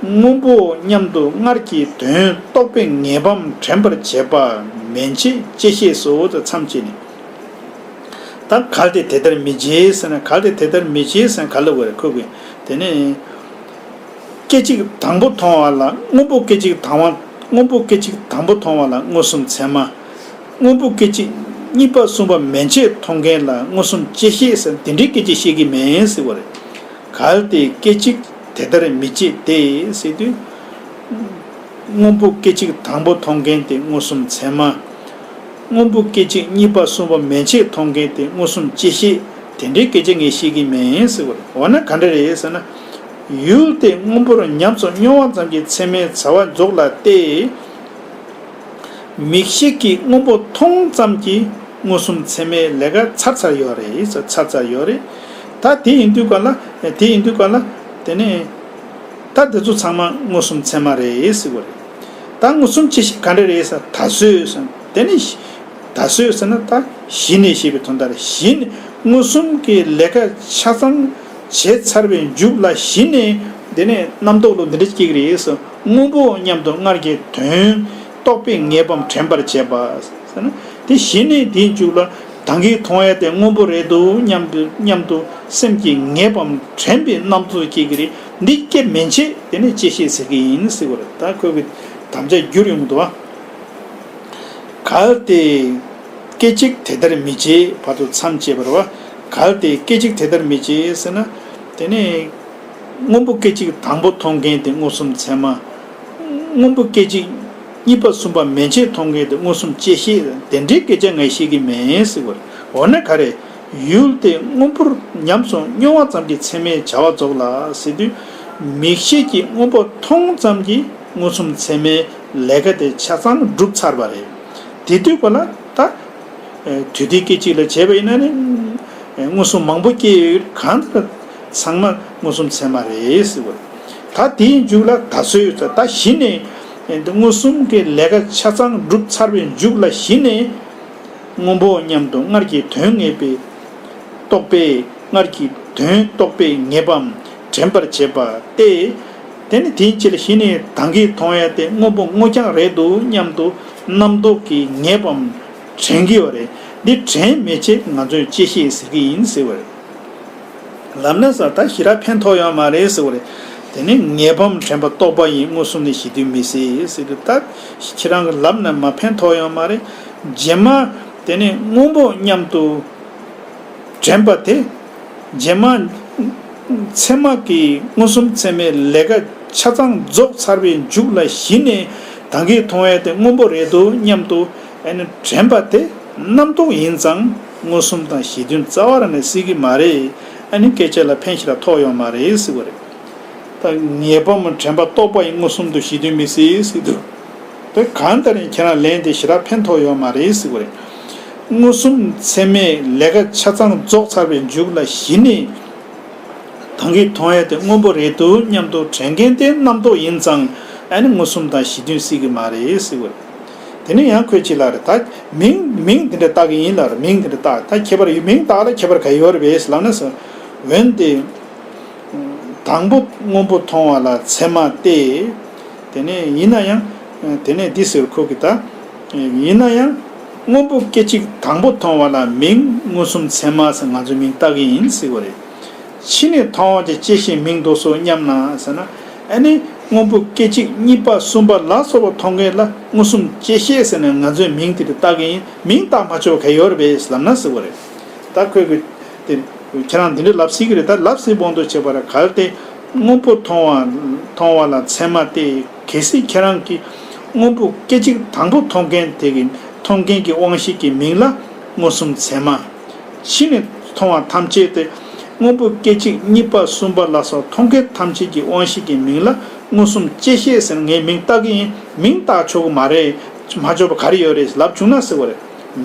སྔོན་པོ་མཉམ་དུ་སྔར་གྱི་དོན་རྟོགས་པས་ངེས་པའམ་དྲན་པར་བྱེད་པ་མན་ཆད་བཅད་ཤེས་སོ་ཟེར་མཚམས་བཅད་ནས། ད་གལ་ཏེ་དེ་ལྟར་མི་བྱེད་ཟེར་ན། གལ་ཏེ་དེ་ལྟར་མི་བྱེད་ཟེར་ན་ག་ལ་བ་རེད། ཁོ་གིས་དེ་ནས། སྐད་ཅིག་དང་པོ་མཐོང་བ་ལ་སྔོན་པོ་སྐད་ཅིག་དང་བ། སྔོན་པོ་སྐད་ཅིག་དང་པོ་མཐོང་བ་ལ་མངོན་སུམ་ཚད་མ། སྔོན་པོ་སྐད་ཅིག་གཉིས་པ་གསུམ་པ་མན་ཆད་མཐོང་མཁན་ལ་མངོན་སུམ་བཅད་ཤེས་ཟེར་དེ་འདྲའི་སྐད་ཅིག་བཤད་ཀྱི་མེད་ཟེར་བ་རེད། གལ་ཏེ་སྐད་ཅིག་དེ་ལྟར་མི་བྱེད་དེ་ཟེར་དུས། སྔོན་པོ་སྐད་ཅིག་དང་པོ་མཐོང་མཁན་དེ་མངོན་སུམ་ཚད་མ། སྔོན་པོ་སྐད་ཅིག་གཉིས་པ་གསུམ་པ་མན་ཆད་མཐོང་མཁན་དེ་མངོན་སུམ་བཅད་ཤེས། དེ་འདྲའི་སྐད་ཆ་ངས་བཤད་ཀྱི་མིན་ཟེར་བ་རེད། འོ་ན་ག་འདྲ་རེད་ཟེར་ན། ཡུལ་དེ་སྔོན་པོར་ཉམས་སུ་མྱོང་བ་ཙམ་གྱིས་ཚད་མའི་བྱ་བ་རྫོགས་ལ་སྟེ། མིག་ཤེས་ཀྱིས་སྔོན་པོ་མཐོང་ཙམ་གྱིས་མངོན་སུམ་ཚད་མའི་ལས་ཀ་ཚར་ཚར་ཡོད་རེད། ཚར་ཚར་ཡོད་རེད། ད་དེ་ཡིན་དུས་ག་ལ། དེ་ཡིན་དུས་ག་ལ། དེ་ནས་ད་དེ་ཚོ་ཚང་མ་མངོན་སུམ་ཚད་མ་རེད་ཟེར་གྱི་རེད། ད་མངོན་སུམ་བཅད་ཤེས་ག་འདྲ་རེད་ཟེར། ད་གཟོད་ཟེར། དེ་ནས་ད་གཟོད་ཟེར་ན་ད་གཞི་ནས་ཞེས་པའི་དོན་དག་རེད། གཞི་ནས་མངོན་སུམ་གྱི་ལས་ཀ་ཆ་ཚང་བྱས་ཚར་བའི་མཇུག་ལ་གཞི་ནས་དེ་ནས་རྣམ་རྟོག་ལ་འདི་འདྲ་སྐྱེ་གི་རེད་ཟེར། སྔོན་པོ་མཉམ་དུ་སྔར་གྱི་དོན་རྟོགས་པའི་ངེས་པའམ་དྲན་པར་བྱེད་པ་ཟེར་ན། དེ་གཞི་ནས་དེའི་མཇུག་ལ་ད་གིན་མཐོང་ཡ་དེ་སྔོན་པོ་རེད་འདུག་སྙམ་དུ་སྙམ་དུ་སེམས་ཀྱི་ངེས་པའམ་དྲན་པའི་རྣམ་རྟོག་སྐྱེ་གི་རེད། འདི་སྐྱེ་མན་ཆད་དེ་ནས་བཅད་ཤེས་ཟེར་གི་ཡིན་ཟེར་བ་རེད། ད་ཁོས་གི་དམ་བཅའ་བསྒྱུར་ཡོང་གི་འདུག་བ། གལ་ཏེ་སྐད་ཅིག་དེ་ལྟར་མི་བྱེད། བར་དུ་མཚམས་བཅད་པར་བ། གལ་ཏེ་སྐད་ཅིག་དེ་ལྟར་མི་བྱེད་ཟེར་ན། དེ་ནས་སྔོན་པོ་སྐད་ཅིག་དང་པོ་མཐོང་མཁན་དེ་མངོན་སུམ་ཚད་མ། སྔོན་པོ་སྐད་ཅིག་གཉིས་པ་གསུམ་པ་མན་ཆད་མཐོང་མཁན་དེ་མངོན་སུམ་བཅད་ཤེས། དེ་འདྲའི་སྐད་ཆ་ངས་བཤད་ཀྱི་མེད་ཟེར་བ་རེད། འོ་ན་ག་རེ། ཡུལ་དེ་སྔོན་པོར་ཉམས་སུ་མྱོང་བ་ཙམ་གྱིས་ཚད་མའི་བྱ་བ་རྫོགས་ལ་ཟེར་དུས། མིག་ཤེས་ཀྱིས་སྔོན་པོ་མཐོང་ཙམ་གྱིས་མངོན་སུམ་ཚད་མའི་ལས་ཀ་དེ་ཆ་ཚང་གྲུབ་ཚར་བ་རེད། དེ་དུས་ག་ལ་ད། དུས་མཐའི་སྐད་ཅིག་ལ་བྱས་པ་ཡིན་ན་ནི། མངོན་སུམ་མང་པོ་སྐྱེས་ཡོད། གང་ལྟར་ཚང་མ་མངོན་སུམ་ཚད་མ་རེད་ཟེར་བ་རེད། ད་དེའི་མཇུག་ལ་ད་གཟོད་ད་གཞི་ནས་མངོན་སུམ་གྱི་ལས་ཀ་ཆ་ཚང་གྲུབ་ཚར་བའི་མཇུག་ལ་གཞི་ནས། སྔོན་པོ་མཉམ་དུ་སྔར་གྱི་དོན་ངེས་པའི་རྟོགས་པའི། སྔར་གྱི་དོན་རྟོགས་པའི་ངེས་པའམ་དྲན་པར་བྱེད་པ་སྟེ། དེ་ནི་དེའི་ཕྱིར་གཞི་ནས་ད་གིན་མཐོང་ཡ་དེ་སྔོན་པོ་དངོས་རྐྱང་རེད་འདུག་སྙམ་དུ་རྣམ་རྟོག་གི་ངེས་པའམ་དྲན་གྱི་ཡོད་རེད། འདི་དྲན་མེད་ཅེས་ང་ཚོས་བཅད་ཤེས་ཟེར་གྱི་ཡིན་ཟེར་བ་རེད། ལབ་ན་ས་ད་ཞེ་དྲག་ཕན་ཐོགས་ཡོད་མ་རེད་ཟེར་བ་རེད། དེ་ནི་ངེས་པའམ་དྲན་པ་རྟོགས་པ་ཡིན། མངོན་སུམ་ནི་གཞི་མཐུན་མི་སྲིད་ཟེར་དུས། ད་ཁྱེད་རང་གིས་ལབ་ན་མ་ཕན་ཐོགས་ཡོད་མ་རེད། རྗེས་མ་དེ་ནི་སྔོན་པོ་མཉམ་དུ་དྲན་པ་དེ། རྗེས་མ་ཚད་མ་གི་མངོན་སུམ་ཚད་མའི་ལས་ཀ་ཆ་ཚང་རྫོགས་ཚར་བའི་མཇུག་ལ་གཞི་ནས་ད་གིན་མཐོང་ཡ་དེ་སྔོན་པོ་རེད་འདུག་སྙམ་དུ་ཨ་ནི་དྲན་པ་དེ་རྣམ་རྟོག་ཡིན་ཙང་མངོན་སུམ་དང་གཞི་མཐུན་རྩ་བ་རང་ནས་སྲིད་ཀྱི་མ་རེད། ཨ་ནི་སྐད་ཆ་ལ་ཕན་ཞེ་དྲག་ཐོགས་ཡོད་མ་རེད་ཟེར་བ་རེད། ད་ངེས་པའམ་དྲན་པ་རྟོགས་པ་ཡིས་མངོན་སུམ་དུ་གཞི་མཐུན་མི་སྲིད་ཟེར་དུས། དེ་གང་ལྟར་ཡང་ཁྱེད་རང་ལན་དེ་ཞེ་དྲག་ཕན་ཐོགས་ཡོད་མ་རེད་ཟེར་བ་རེད། མངོན་སུམ་ཚད་མའི་ལས་ཀ་ཆ་ཚང་རྫོགས་ཚར་བའི་མཇུག་ལ་གཞི་ནས། ད་གིན་མཐོང་ཡ་དེ་སྔོན་པོ་རེད་འདུག་སྙམ་དུ་དྲན་མཁན་དེ་རྣམ་རྟོག་ཡིན་ཙང་ཨ་ནི་མངོན་སུམ་དང་གཞི་མཐུན་སྲིད་ཀྱི་མ་རེད་ཟེར་བ་རེད། དེ་ནས་ཡང་ཁོས་ཅི་ལ་རེད། ད་མིང་མིང་དེ་འདྲ་བཏགས་ཀྱི་ཡིན་ལ་རེད། མིང་དེ་འདྲ་བཏགས། ད་ཁྱད་པར་ཡོད། མིང་བཏགས་ལ་ཁྱད་པར་ག་ཡོད་རེད་པས་ལབ་ན་ཟེར། འོན་ཏེ། དང་པོ་སྔོན་པོ་མཐོང་བ་ལ་ཚད་མ་སྟེ། དེ་ནས་ཡིན་ན་ཡང་། དེ་ནས་འདི་ཟེར་ཁོ་གི་ད། ཡིན་ན་ཡང་། སྔོན་པོ་སྐད་ཅིག་དང་པོ་མཐོང་བ་ལ་མིང་མངོན་སུམ་ཚད་མ་ཟེར་ང་ཚོས་མིང་བཏགས་ཀྱི་ཡིན་ཟེར་བ་རེད། ཕྱི་ནས་མཐོང་བ་དེ་བཅད་ཤེས་མིང་འདོགས་སོ་སྙམ་ན་ཟེར་ན། ཨ་ནི་སྔོན་པོ་སྐད་ཅིག་གཉིས་པ་གསུམ་པ་ལ་སོགས་པ་མཐོང་མཁན་ལ་མངོན་སུམ་བཅད་ཤེས་ཟེར་ནས་ང་ཚོས་མིང་དེ་འདྲ་བཏགས་ཀྱི་ཡིན། མིང་བཏགས་མ་ཆོག་ག་ཡོད་རེད་པས་ལབ་ན་ཟེར་བ་རེད། ད་ཁོས་གི་དེ། ཁྱེད་རང་འདི་འདྲ་ལབ་སྲིད་ཀྱི་རེད། ད་ལབ་སྲིད་དབང་དུ་བྱས་པ་རེད། གལ་ཏེ་སྔོན་པོ་མཐོང་བ་མཐོང་བ་ལ་ཚད་མ་སྟེ། གལ་སྲིད་ཁྱེད་རང་གིས་སྔོན་པོ་སྐད་ཅིག་དང་པོ་མཐོང་མཁན་དེ་གི་མཐོང་མཁན་གྱི་དབང་ཤེས་ཀྱི་མིང་ལ་མངོན་སུམ་ཚད་མ། ཕྱི་ནས་མཐོང་བ་ཐམས་ཅད་དེ། སྔོན་པོ་སྐད་ཅིག་གཉིས་པ་གསུམ་པ་ལ་སོགས་མཐོང་མཁན་ཐམས་ཅད་ཀྱི་དབང་ཤེས་ཀྱི་མིང་ལ་མངོན་སུམ་བཅད་ཤེས་ཟེར་ངས་མིང་བཏགས་ཀྱི་ཡིན། མིང་བཏགས་ཆོག་གི་མ་རེད། མ་ཆོག་པ་ག་རེ་ཡོད་རེད་ལབ་བྱུང་ན་ཟེར་བ་རེད།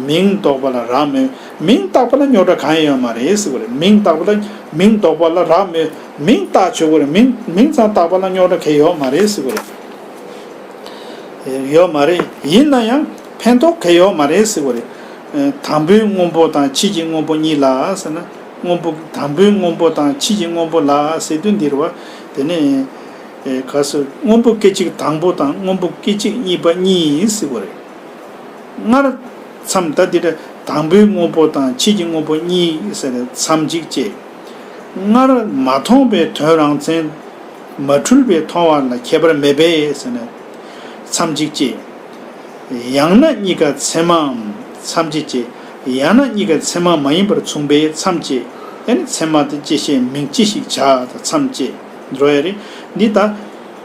མིང་འདོགས་པ་ལ་རག་མོད། མིང་བཏགས་པ་ལ་རྙོག་དྲ་གང་ཡང་ཡོད་མ་རེད་ཟེར་བ་རེད། མིང་བཏགས་པ་ལ་མིང་འདོགས་པ་ལ་རག་མོད། མིང་བཏགས་ཆོག་གི་རེད། མིང་མིང་ཙམ་བཏགས་པ་ལ་རྙོག་དྲ་གང་ཡང་ཡོད་མ་རེད་ཟེར་བ་རེད། ཡོད་མ་རེད། ཡིན་ན་ཡང་ཕན་ཐོགས་གང་ཡང་ཡོད་མ་རེད་ཟེར་བ་རེད། དང་པོའི་སྔོན་པོ་དང་ཕྱིས་ཀྱི་སྔོན་པོ་གཉིས་ལ་ཟེར་ན། སྔོན་པོ་དང་པོའི་སྔོན་པོ་དང་ཕྱིས་ཀྱི་སྔོན་པོ་ལ་ཟེར་དུས་འདིར་བ། དེ་ནས་ག་ཟེར། སྔོན་པོ་སྐད་ཅིག་དང་པོ་དང་སྔོན་པོ་སྐད་ཅིག་གཉིས་པ་གཉིས་ཟེར་བ་རེད། སྔར་མཚམས་ད་འདི་འདྲ་དང་པོའི་སྔོན་པོ་དང་ཕྱིས་ཀྱི་སྔོན་པོ་གཉིས་ཟེར་ནས་མཚམས་གཅིག་བཅད། སྔར་མ་མཐོང་བའི་དོན་རང་མཚན་མ་འཁྲུལ་པས་མཐོང་བ་ལ་ཁྱད་པར་མེད་པས་ཟེར་ནས་མཚམས་གཅིག་བཅད། ཡང་ན་གཉིས་ཀ་ཚད་མའམ་མཚམས་གཅིག་བཅད། ཡང་ན་གཉིས་ཀ་ཚད་མ་མ་ཡིན་པར་མཚུངས་པས་མཚམས་བཅད། ཨ་ནི་ཚད་མ་དེ་བཅད་ཤེས་མིང་ཅི་ཞིག་བྱ་དང་མཚམས་བཅད་འགྲོ་ཡ་རེད། འདི་ལྟ།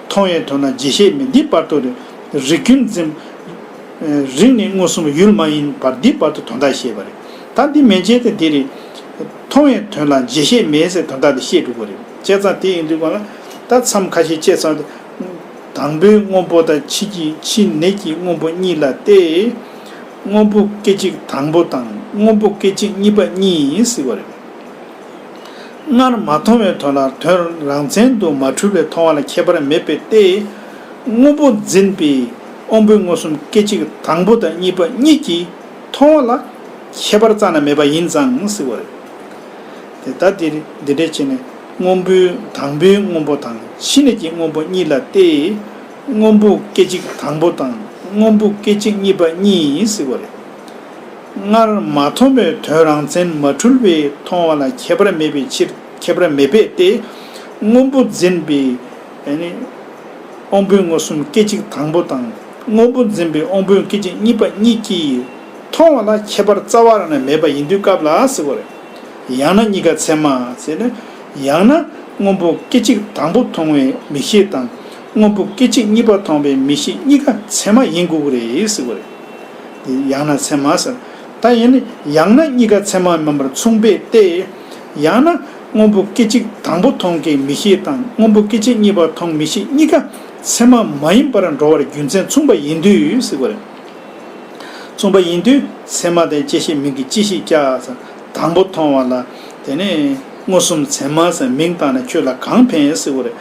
མཐོང་བའི་དོན་ལ་བརྗེད་ཤེས་མེད། འདི་བར་དུ་རེད། རིགས་རྒྱུན་འཛིན། རིགས་ནི་མངོན་སུམ་ཡུལ་མ་ཡིན་པར་འདི་བར་དུ་དོན་དག་ཤེས་པ་རེད། ད་འདི་མན་ཆད་དེ་འདི་རེད། མཐོང་བའི་དོན་ལ་བརྗེད་ཤེས་མེད་ཟེར་དོན་དག་དེ་ཤེས་འགྲོ་གི་རེད། བྱས་ཙང་དེ་ཡིན་དུས་གང་ལ་ད་མཚམས་ཁ་ཤས་བཅད་ཙང་། དང་པོའི་སྔོན་པོ་དང་ཕྱི་ཀྱི་ཕྱི་ནས་ཀྱི་སྔོན་པོ་གཉིས་ལ་སྟེ། སྔོན་པོ་སྐད་ཅིག་དང་པོ་དང་སྔོན་པོ་སྐད་ཅིག་གཉིས་པ་གཉིས་ཟེར་བ་རེད། སྔར་མ་མཐོང་བའི་དོན་ལ་དོན་རང་མཚན་དུ་མ་འཁྲུལ་བས་མཐོང་བ་ལ་ཁྱད་པར་མེད་པས་ཏེ། སྔོན་པོ་འཛིན་པའི་དབང་པོའི་མངོན་སུམ་སྐད་ཅིག་དང་པོ་དང་གཉིས་པ་གཉིས་ཀྱིས་མཐོང་བ་ལ་ཁྱད་པར་རྩ་ནས་མེད་པ་ཡིན་ཙང་ཟེར་བ་རེད། དེ་ལྟར་འདི་འདི་འདྲས་བྱས་ནས་སྔོན་པོའི་དང་པོའི་སྔོན་པོ་དང་ཕྱི་ནས་ཀྱི་སྔོན་པོ་གཉིས་ལ་སྟེ། སྔོན་པོ་སྐད་ཅིག་དང་པོ་དང་སྔོན་པོ་སྐད་ཅིག་གཉིས་པ་གཉིས་ཟེར་བ་རེད། སྔར་མ་མཐོང་བའི་དོན་རང་མཚན་མ་འཁྲུལ་བས་མཐོང་བ་ལ་ཁྱད་པར་མེད་པའི་ཕྱིར་ཁྱད་པར་མེད་པས་ཏེ། སྔོན་པོ་འཛིན་པའི་ཨ་ནི་དབང་པོའི་མངོན་སུམ་སྐད་ཅིག་དང་པོ་དང་སྔོན་པོ་འཛིན་པའི་དབང་པོའི་སྐད་ཅིག་གཉིས་པ་གཉིས་ཀྱིས་མཐོང་བ་ལ་ཁྱད་པར་རྩ་བ་རང་ནས་མེད་པ་ཡིན་དུས་སྐབས་ལ་ཟེར་བ་རེད། ཡང་ན་གཉིས་ཀ་ཚད་མ་ཟེར་ན། ཡང་ན་སྔོན་པོ་སྐད་ཅིག་དང་པོ་མཐོང་བའི་མིག་ཤེས་དང་སྔོན་པོ་སྐད་ཅིག་གཉིས་པ་མཐོང་བའི་མིག་ཤེས་གཉིས་ཀ་ཚད་མ་ཡིན་དགོས་ཀྱི་རེད་ཟེར་བ་རེད། དེ་ཡང་ན་ཚད་མ་ཟེར། ད་ཡིན་ན་ཡང་ན་གཉིས་ཀ་ཚད་མ་མིན་པར་མཚུངས་པས་ཏེ། ཡང་ན་སྔོན་པོ་སྐད་ཅིག་དང་པོ་མཐོང་མཁན་མིག་ཤེས་དང་སྔོན་པོ་སྐད་ཅིག་གཉིས་པ་མཐོང་མིག་ཤེས་གཉིས་ཀ་ཚད་མ་མ་ཡིན་པར་འགྲོ་བར་རྒྱུ་མཚན་མཚུངས་པ་ཡིན་དུས་ཟེར་བ་རེད། མཚུངས་པ་ཡིན་དུས་ཚད་མ་དང་བཅད་ཤེས་མིང་གི་བཅད་ཤེས་བྱ་ཟེར། དང་པོ་མཐོང་བ་ལ་དེ་ནས་མངོན་སུམ་ཚད་མ་ཟེར་མིང་བཏགས་ནས་ཁྱོད་ལ་གང་ཕན་ཟེར་བ་རེད།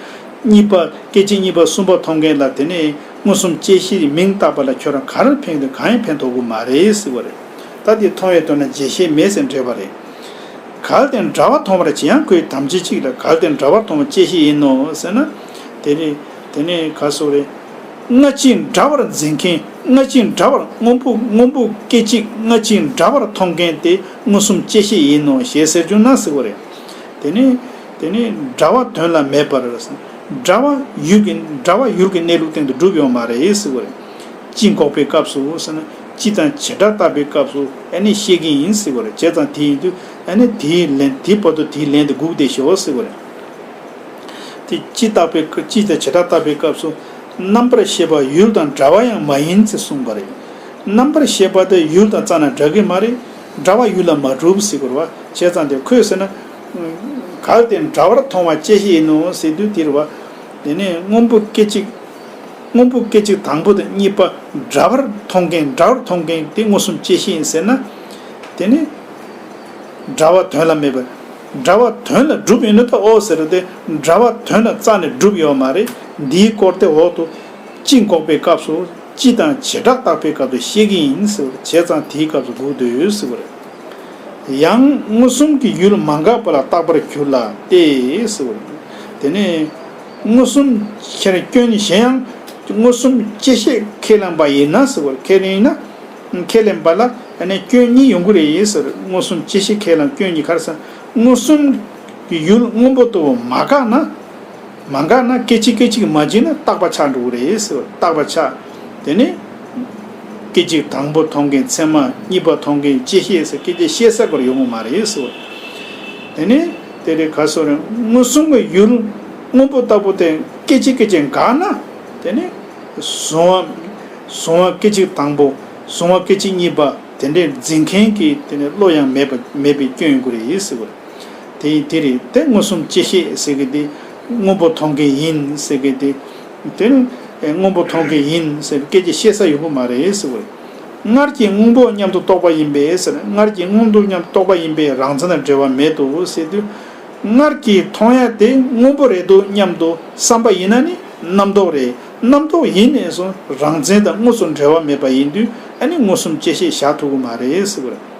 གཉིས་པ་སྐད་ཅིག་གཉིས་པ་གསུམ་པ་མཐོང་མཁན་ལ་དེ་ནས་མངོན་སུམ་བཅད་ཤེས་མིང་བཏགས་པ་ལ་ཁྱོད་རང་ག་རེ་ཕན་གྱི་འདུག་གང་ཡང་ཕན་ཐོགས་ཀྱི་མ་རེད་ཟེར་བ་རེད། ད་དེ་མཐོང་བའི་དོན་ལ་རྒྱས་བཤད་མེད་ཟེར་འགྲེལ་པ་རེད། གལ་ཏེ་འདྲ་བ་མཐོང་བར་བྱེད་ཡང་ཁོའི་དམ་བཅའ་གཅིག་ལ་གལ་ཏེ་འདྲ་བ་མཐོང་བ་བཅད་ཤེས་ཡིན་ནོ་ཟེར་ན། དེ་ནི་དེ་ནི་ག་སོགས་རེད། སྔ་ཕྱི་འདྲ་བར་འཛིན་མཁན་སྔ་ཕྱི་འདྲ་བར་སྔོན་པོ་སྔོན་པོ་སྐད་ཅིག་སྔ་ཕྱི་འདྲ་བར་མཐོང་མཁན་དེ་མངོན་སུམ་བཅད་ཤེས་ཡིན་ནོ་ཞེས་ཟེར་བྱུང་ན་ཟེར་བ་རེད། དེ་ནི་དེ་ནི་འདྲ་བ་དོན་ལ་མེད་པར། འདྲ་བ་ཡུལ་གྱི་འདྲ་བ་ཡུལ་གྱི་གནས་ལུགས་སྟེང་དུ་གྲུབ་ཡོད་མ་རེད་ཟེར་བ་རེད། སྤྱི་འགོག་པའི་སྐབས་སུ་ཟེར་ན་སྤྱི་དང་བྱེ་བྲག་བརྟག་པའི་སྐབས་སུ་ཨ་ནི་ཤེས་ཀྱི་ཡིན་ཟེར་བ་རེད། བྱས་ཙང་དེ་ཡིན་དུས་ཨ་ནི་དེའི་ལན་དེའི་བར་དུ་དེའི་ལན་དེ་སྒུག་བསྡད་ཤོག་ཟེར་བ་རེད། དེ་སྤྱི་བརྟག་པའི་སྐབས་སྤྱི་དང་བྱེ་བྲག་བརྟག་པའི་སྐབས་སུ་རྣམ་པར་ཤེས་པ་ཡུལ་དང་འདྲ་བ་ཡང་མ་ཡིན་ཚེ་གསུངས་པ་རེད། རྣམ་པར་ཤེས་པ་དེ་ཡུལ་དང་རྩ་ནས་འདྲ་གི་མ་རེད། འདྲ་བ་ཡུལ་ལ་མ་གྲུབ་ཟེར་དགོས་རེད་བ། བྱས་ཙང་དེ་ཁོས་ཟེར་ན། གལ་ཏེ་འདྲ་བར་མཐོང་བ་བཅད་ཤེས་ཡིན་ནོ་ཟེར་དུས་དེ་རེད་བ། དེ་ནས་སྔོན་པོ་སྐད་ཅིག་སྔོན་པོ་སྐད་ཅིག་དང་པོ་དང་གཉིས་པ་འདྲ་བར་མཐོང་མཁན་འདྲ་བར་མཐོང་མཁན་དེ་མངོན་སུམ་བཅད་ཤེས་ཡིན་ཟེར་ན། དེ་ནི་འདྲ་བ་དོན་ལ་མེད་པར། འདྲ་བ་དོན་ལ་གྲུབ་ཡོད་ན་ད་ཨོ་ཟེར་རོ་དེ་འདྲ་བ་དོན་ལ་རྩ་ནས་གྲུབ་ཡོད་མ་རེད། འདིའི་སྐོར་དེ་འོག་ཏུ་སྤྱི་འགོག་པའི་སྐབས་སུ་སྤྱི་དང་བྱེ་བྲག་བརྟག་པའི་སྐབས་སུ་ཤེས་ཀྱི་ཡིན་ཟེར་བ་བྱས་ཙང་དེའི་སྐབས་སུ་སྒུག་སྡོད་ཟེར་བ་རེད། ཡང་མངོན་སུམ་གྱི་ཡུལ་མ་འགགས་པ་ལ་བརྟག་པར་འགྱུར་ལ་སྟེ་ཟེར་བ་རེད། དེ་ནས་མངོན་སུམ་ཁྱེར་སྐྱོན་གཞན་ཡང་མངོན་སུམ་བཅད་ཤེས་ཁས་བླངས་པ་ཡིན་ན་ཟེར་བ་རེད། ཁས་ལེན་ཡིན་ན། ཁས་ལེན་པ་ལ་ཨ་ནི་སྐྱོན་གཉིས་ཡོང་གི་རེད་ཟེར། མངོན་སུམ་བཅད་ཤེས་ཁས་བླངས་སྐྱོན་གཉིས་ག་རེ་ཟེར། མངོན་སུམ་གྱི་ཡུལ་སྔོན་པོ་ལྟ་བུ་མ་འགགས་ན། མ་འགགས་ན་སྐད་ཅིག་སྐད་ཅིག་མ་བརྗེས་ན་རྟག་པ་ཆགས་འགྲོ་གི་རེད་ཟེར། རྟག་པ་ཆགས། དེ་ནི་སྐད་ཅིག་དང་པོ་མཐོང་མཁན་ཚད་མ། གཉིས་པ་མཐོང་མཁན་བཅད་ཤེས་ཟེར། སྐད་ཅིག་ཤེས་ས་སྐོར་ཡོང་གི་མ་རེད་ཟེར། དེ་ནི་དེ་རེད་ག་སོགས་རེད། མངོན་སུམ་གྱི་ཡུལ་སྔོན་པོ་ལྟ་བུ་དེ་སྐད་ཅིག་སྐད་ཅིག་འགགས་ན། དེ་ནི་གཟུང་བ། གཟུང་བ་སྐད་ཅིག་དང་པོ། གཟུང་བ་སྐད་ཅིག་གཉིས་པ་དེ་འདྲའི་འཛིན་མཁན་གྱི་དེ་ནི་བློ་ཡང་མེད་པ་མེད་པའི་སྐྱོན་ཡོང་གི་རེད་ཟེར་བ་རེད། དེ་ཡིན་དེ་རེད། དེ་མངོན་སུམ་བཅད་ཤེས་ཟེར་གི་དེ་སྔོན་པོ་མཐོང་མཁན་ཡིན་ཟེར་གི་དེ། དེ་ནི་སྔོན་པོ་མཐོང་མཁན་ཡིན་ཟེར་སྐད་ཅིག་ཤེས་ས་ཡོང་གི་མ་རེད་ཟེར་བ་རེད། སྔར་གྱི་སྔོན་པོ་མཉམ་དུ་རྟོགས་པ་ཡིན་པས་ཟེར། སྔར་གྱི་སྔོན་པོ་མཉམ་དུ་རྟོགས་པ་ཡིན་པས་རང་མཚན་དང་འབྲེལ་བ་མེད་དོ་ཟེར་དུས། སྔར་གྱི་མཐོང་ཡ་དེ་སྔོན་པོ་རེད་འདུག་སྙམ་དུ་བསམ་པ་ཡིན་ན་ནི་རྣམ་རྟོག་རེད། རྣམ་རྟོག་ཡིན་ནས་སོ་རང་མཚན་དང་དངོས་སུ་འབྲེལ་བ་མེད་པ་ཡིན་དུས་ཨ་ནི་མངོན་སུམ་བཅད་ཤེས་བཞག་ཐུབ་ཀྱི་མ་རེད་ཟེར་བ་རེད།